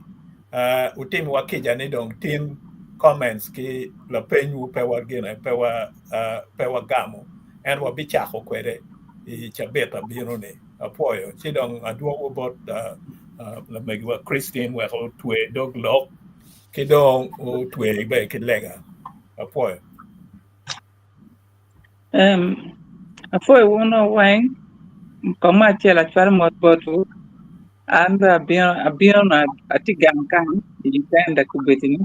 uh, wutimiwa kica ni dong tin comments ki lapenywu pe wagine pe wa uh, pe wagamo en wabicako kwede i cabit abino ni apwoyo ci dong adwogo bot uh, uh, lamegiwa Christine wek otwe dog lok ki dong otwe bene ki lega apwoyo. Um, apwoyo wun weng kong me acel acwalo mot botwu an bene abino abino na atye gang kany i Uganda kobedini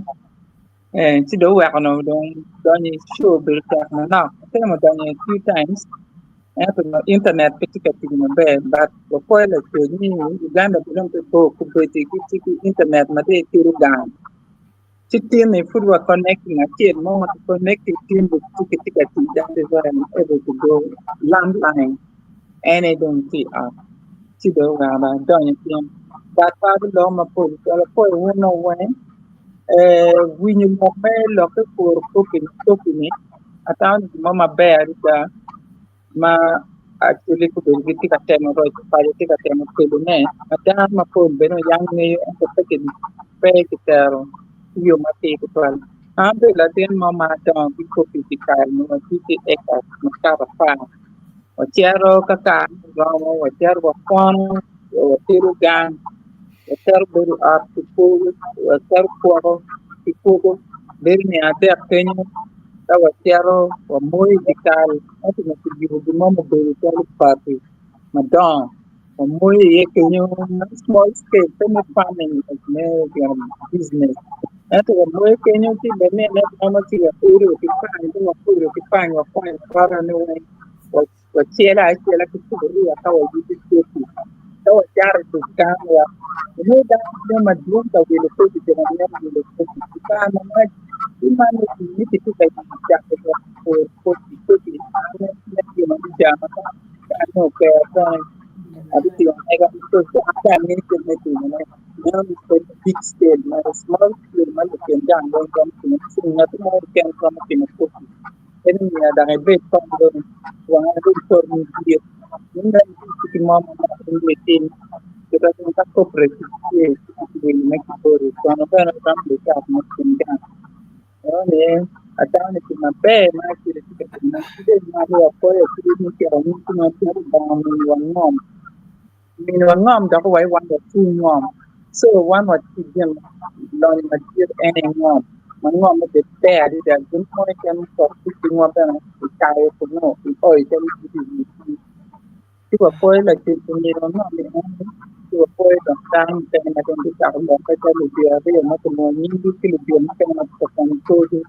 eh, ci dong oweko onongo dong donyo i show obedo tek manok atemo donyo a few times ento nongo internet pe tye ka tic maber but wapwoyo lacwec ni Uganda bene dong pe bor kobedi gitye ki internet ma dong itero gang. Ci tin-ni pud wa connecting acel mo ma ki connecting tin tye ki ka tic that is why I'm able to go landline en aye dong tye i ot ci dong oweko bene adonyo piny but pe abiloko mapol tutwal apwoyo wun weng winyo lok me lokke kuro kopi-ni atamo ni gin mo maber adada. Ma actually gubedo gitye ka temo roco paco tye ka temo kelone ma dano mapol bene oyam ngeyo ento pe kitero ki yo matir tutwal. An abedo latin mo ma adongo ki kopi i kare ni watye ki eka makato apar wacito ka kare oromo wacito wakwono watedo gang watero bedo i ot ki kwogo watero kwoko ki kwogo bedo nino adek kenyo ka wacito wamoyo i dyekal ento onongo kiyubo gin mo ma obedo calo bati madongo wamoyo iye kenyo small scale pe me farming me business ento wamoyo kenyo ci bene nene romo ci waodo ki pany ci waodo ki pany wakwanyo potone weng wacelo acela ki cupuria ka wayubo copi ka wacato i dukan wa inongo dano tye madwong ka wilo copi jo ma mito wilo copi i kare ma mac ci man ni kitye ka cako puro copi copi me timo ca ma anongo ker bene abitimo mega ata angeyo kit me timone meno pe big scale ma small scale ma lukin gang weng romo timo ci ngat mo keken romo timo copi. En omiyo dok ibed kong dong wanga dong poto dit nongo itye ki mo ma in dong itim kit ma ka cooperative tye i me kiboti kono bene romo lucat me kin gang eno ni atamo ni gin maber ma acel tye ka timone ki dong malo wapwoyo kit me cito anyim ki ma pien Lubanga omiyowa ngom Ominiwa ngom dok wa wan wapur ngom. So wan watye ki gin lonyo madit en aye ngom ma ngomme bene ber adada gin mo keken mupoto ki i cingwa bene ikayo kunnu ioyo calo gudi i wi pii. Ci wapwoyo lacwec ominiwa ngom ni eni ci wapwoyo dong dano mukene ma dong gucako lokke calo lubira aryo ma kilwongo nyinggi ki lubira mukene ma tye ka pwonyo korgi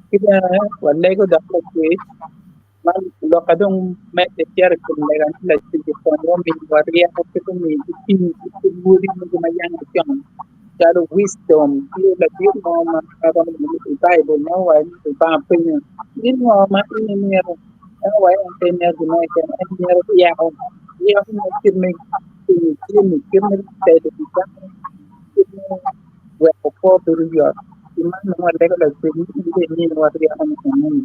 ki bene walego dok lacwec Ma lok a dong medde cito i kom lega ni Lacwec okonywa omiyowa ryeko kit omiyo ki cwiny ki kit lwodi mogo ma yam con. Calo wisdom, tye ladit mo ma romo i Baibul ma owaco ni Lubanga penyo in ngo ma in imito? En owaco en pe mito gin mo keken, en mito ryeko. Ryeko me kit me timo jami, kit me tedo wi dano, kit me weko kwo bedo yot. Pi man dong walego Lacwec ni in bene iminiwa ryeko ni enoni.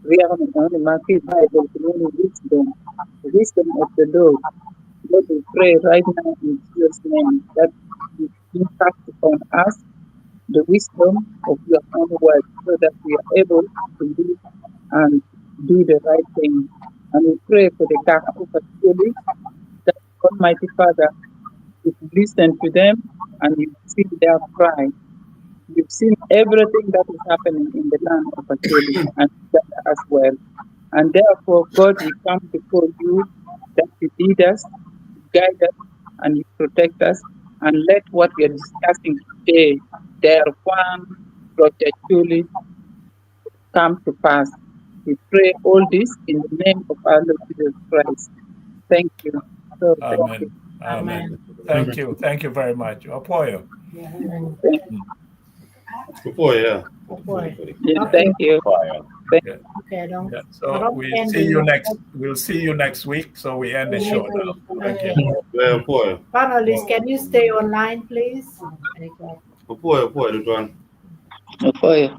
Ryeko ni enoni ma ki i Baibul kilwongo ni wisdom, wisdom of the Lord. Lord, we pray right now in Jesus' name that you impact on us the wisdom of your own word so that we are able to live and do the right thing. And we pray for the Kaka of Acholi that Almighty Father, you listen to them and you see their cry. You've seen everything that is happening in the land of Acholi and Uganda as well. And therefore, God, we come before you that you lead us, you guide us, and you protect us. And let what we are discussing today, their one, Acholi, come to pass. We pray all this in the name of our Lord Jesus Christ. Thank you. So, thank Amen. you. Amen. Thank you. Thank you very much. Apoyo. Thank you. Apoyo, yeah. Apoyo. Yeah, Okay. thank you. Apoyo. Thank Yeah. Okay, don't. Yeah. So Don't we end see you the- next. We'll see you next week. So we end the show now. Thank you. Yeah, apoyo. Panelists, can you stay online, please? Okay. Apoyo, apoyo, tutwal. Apoyo.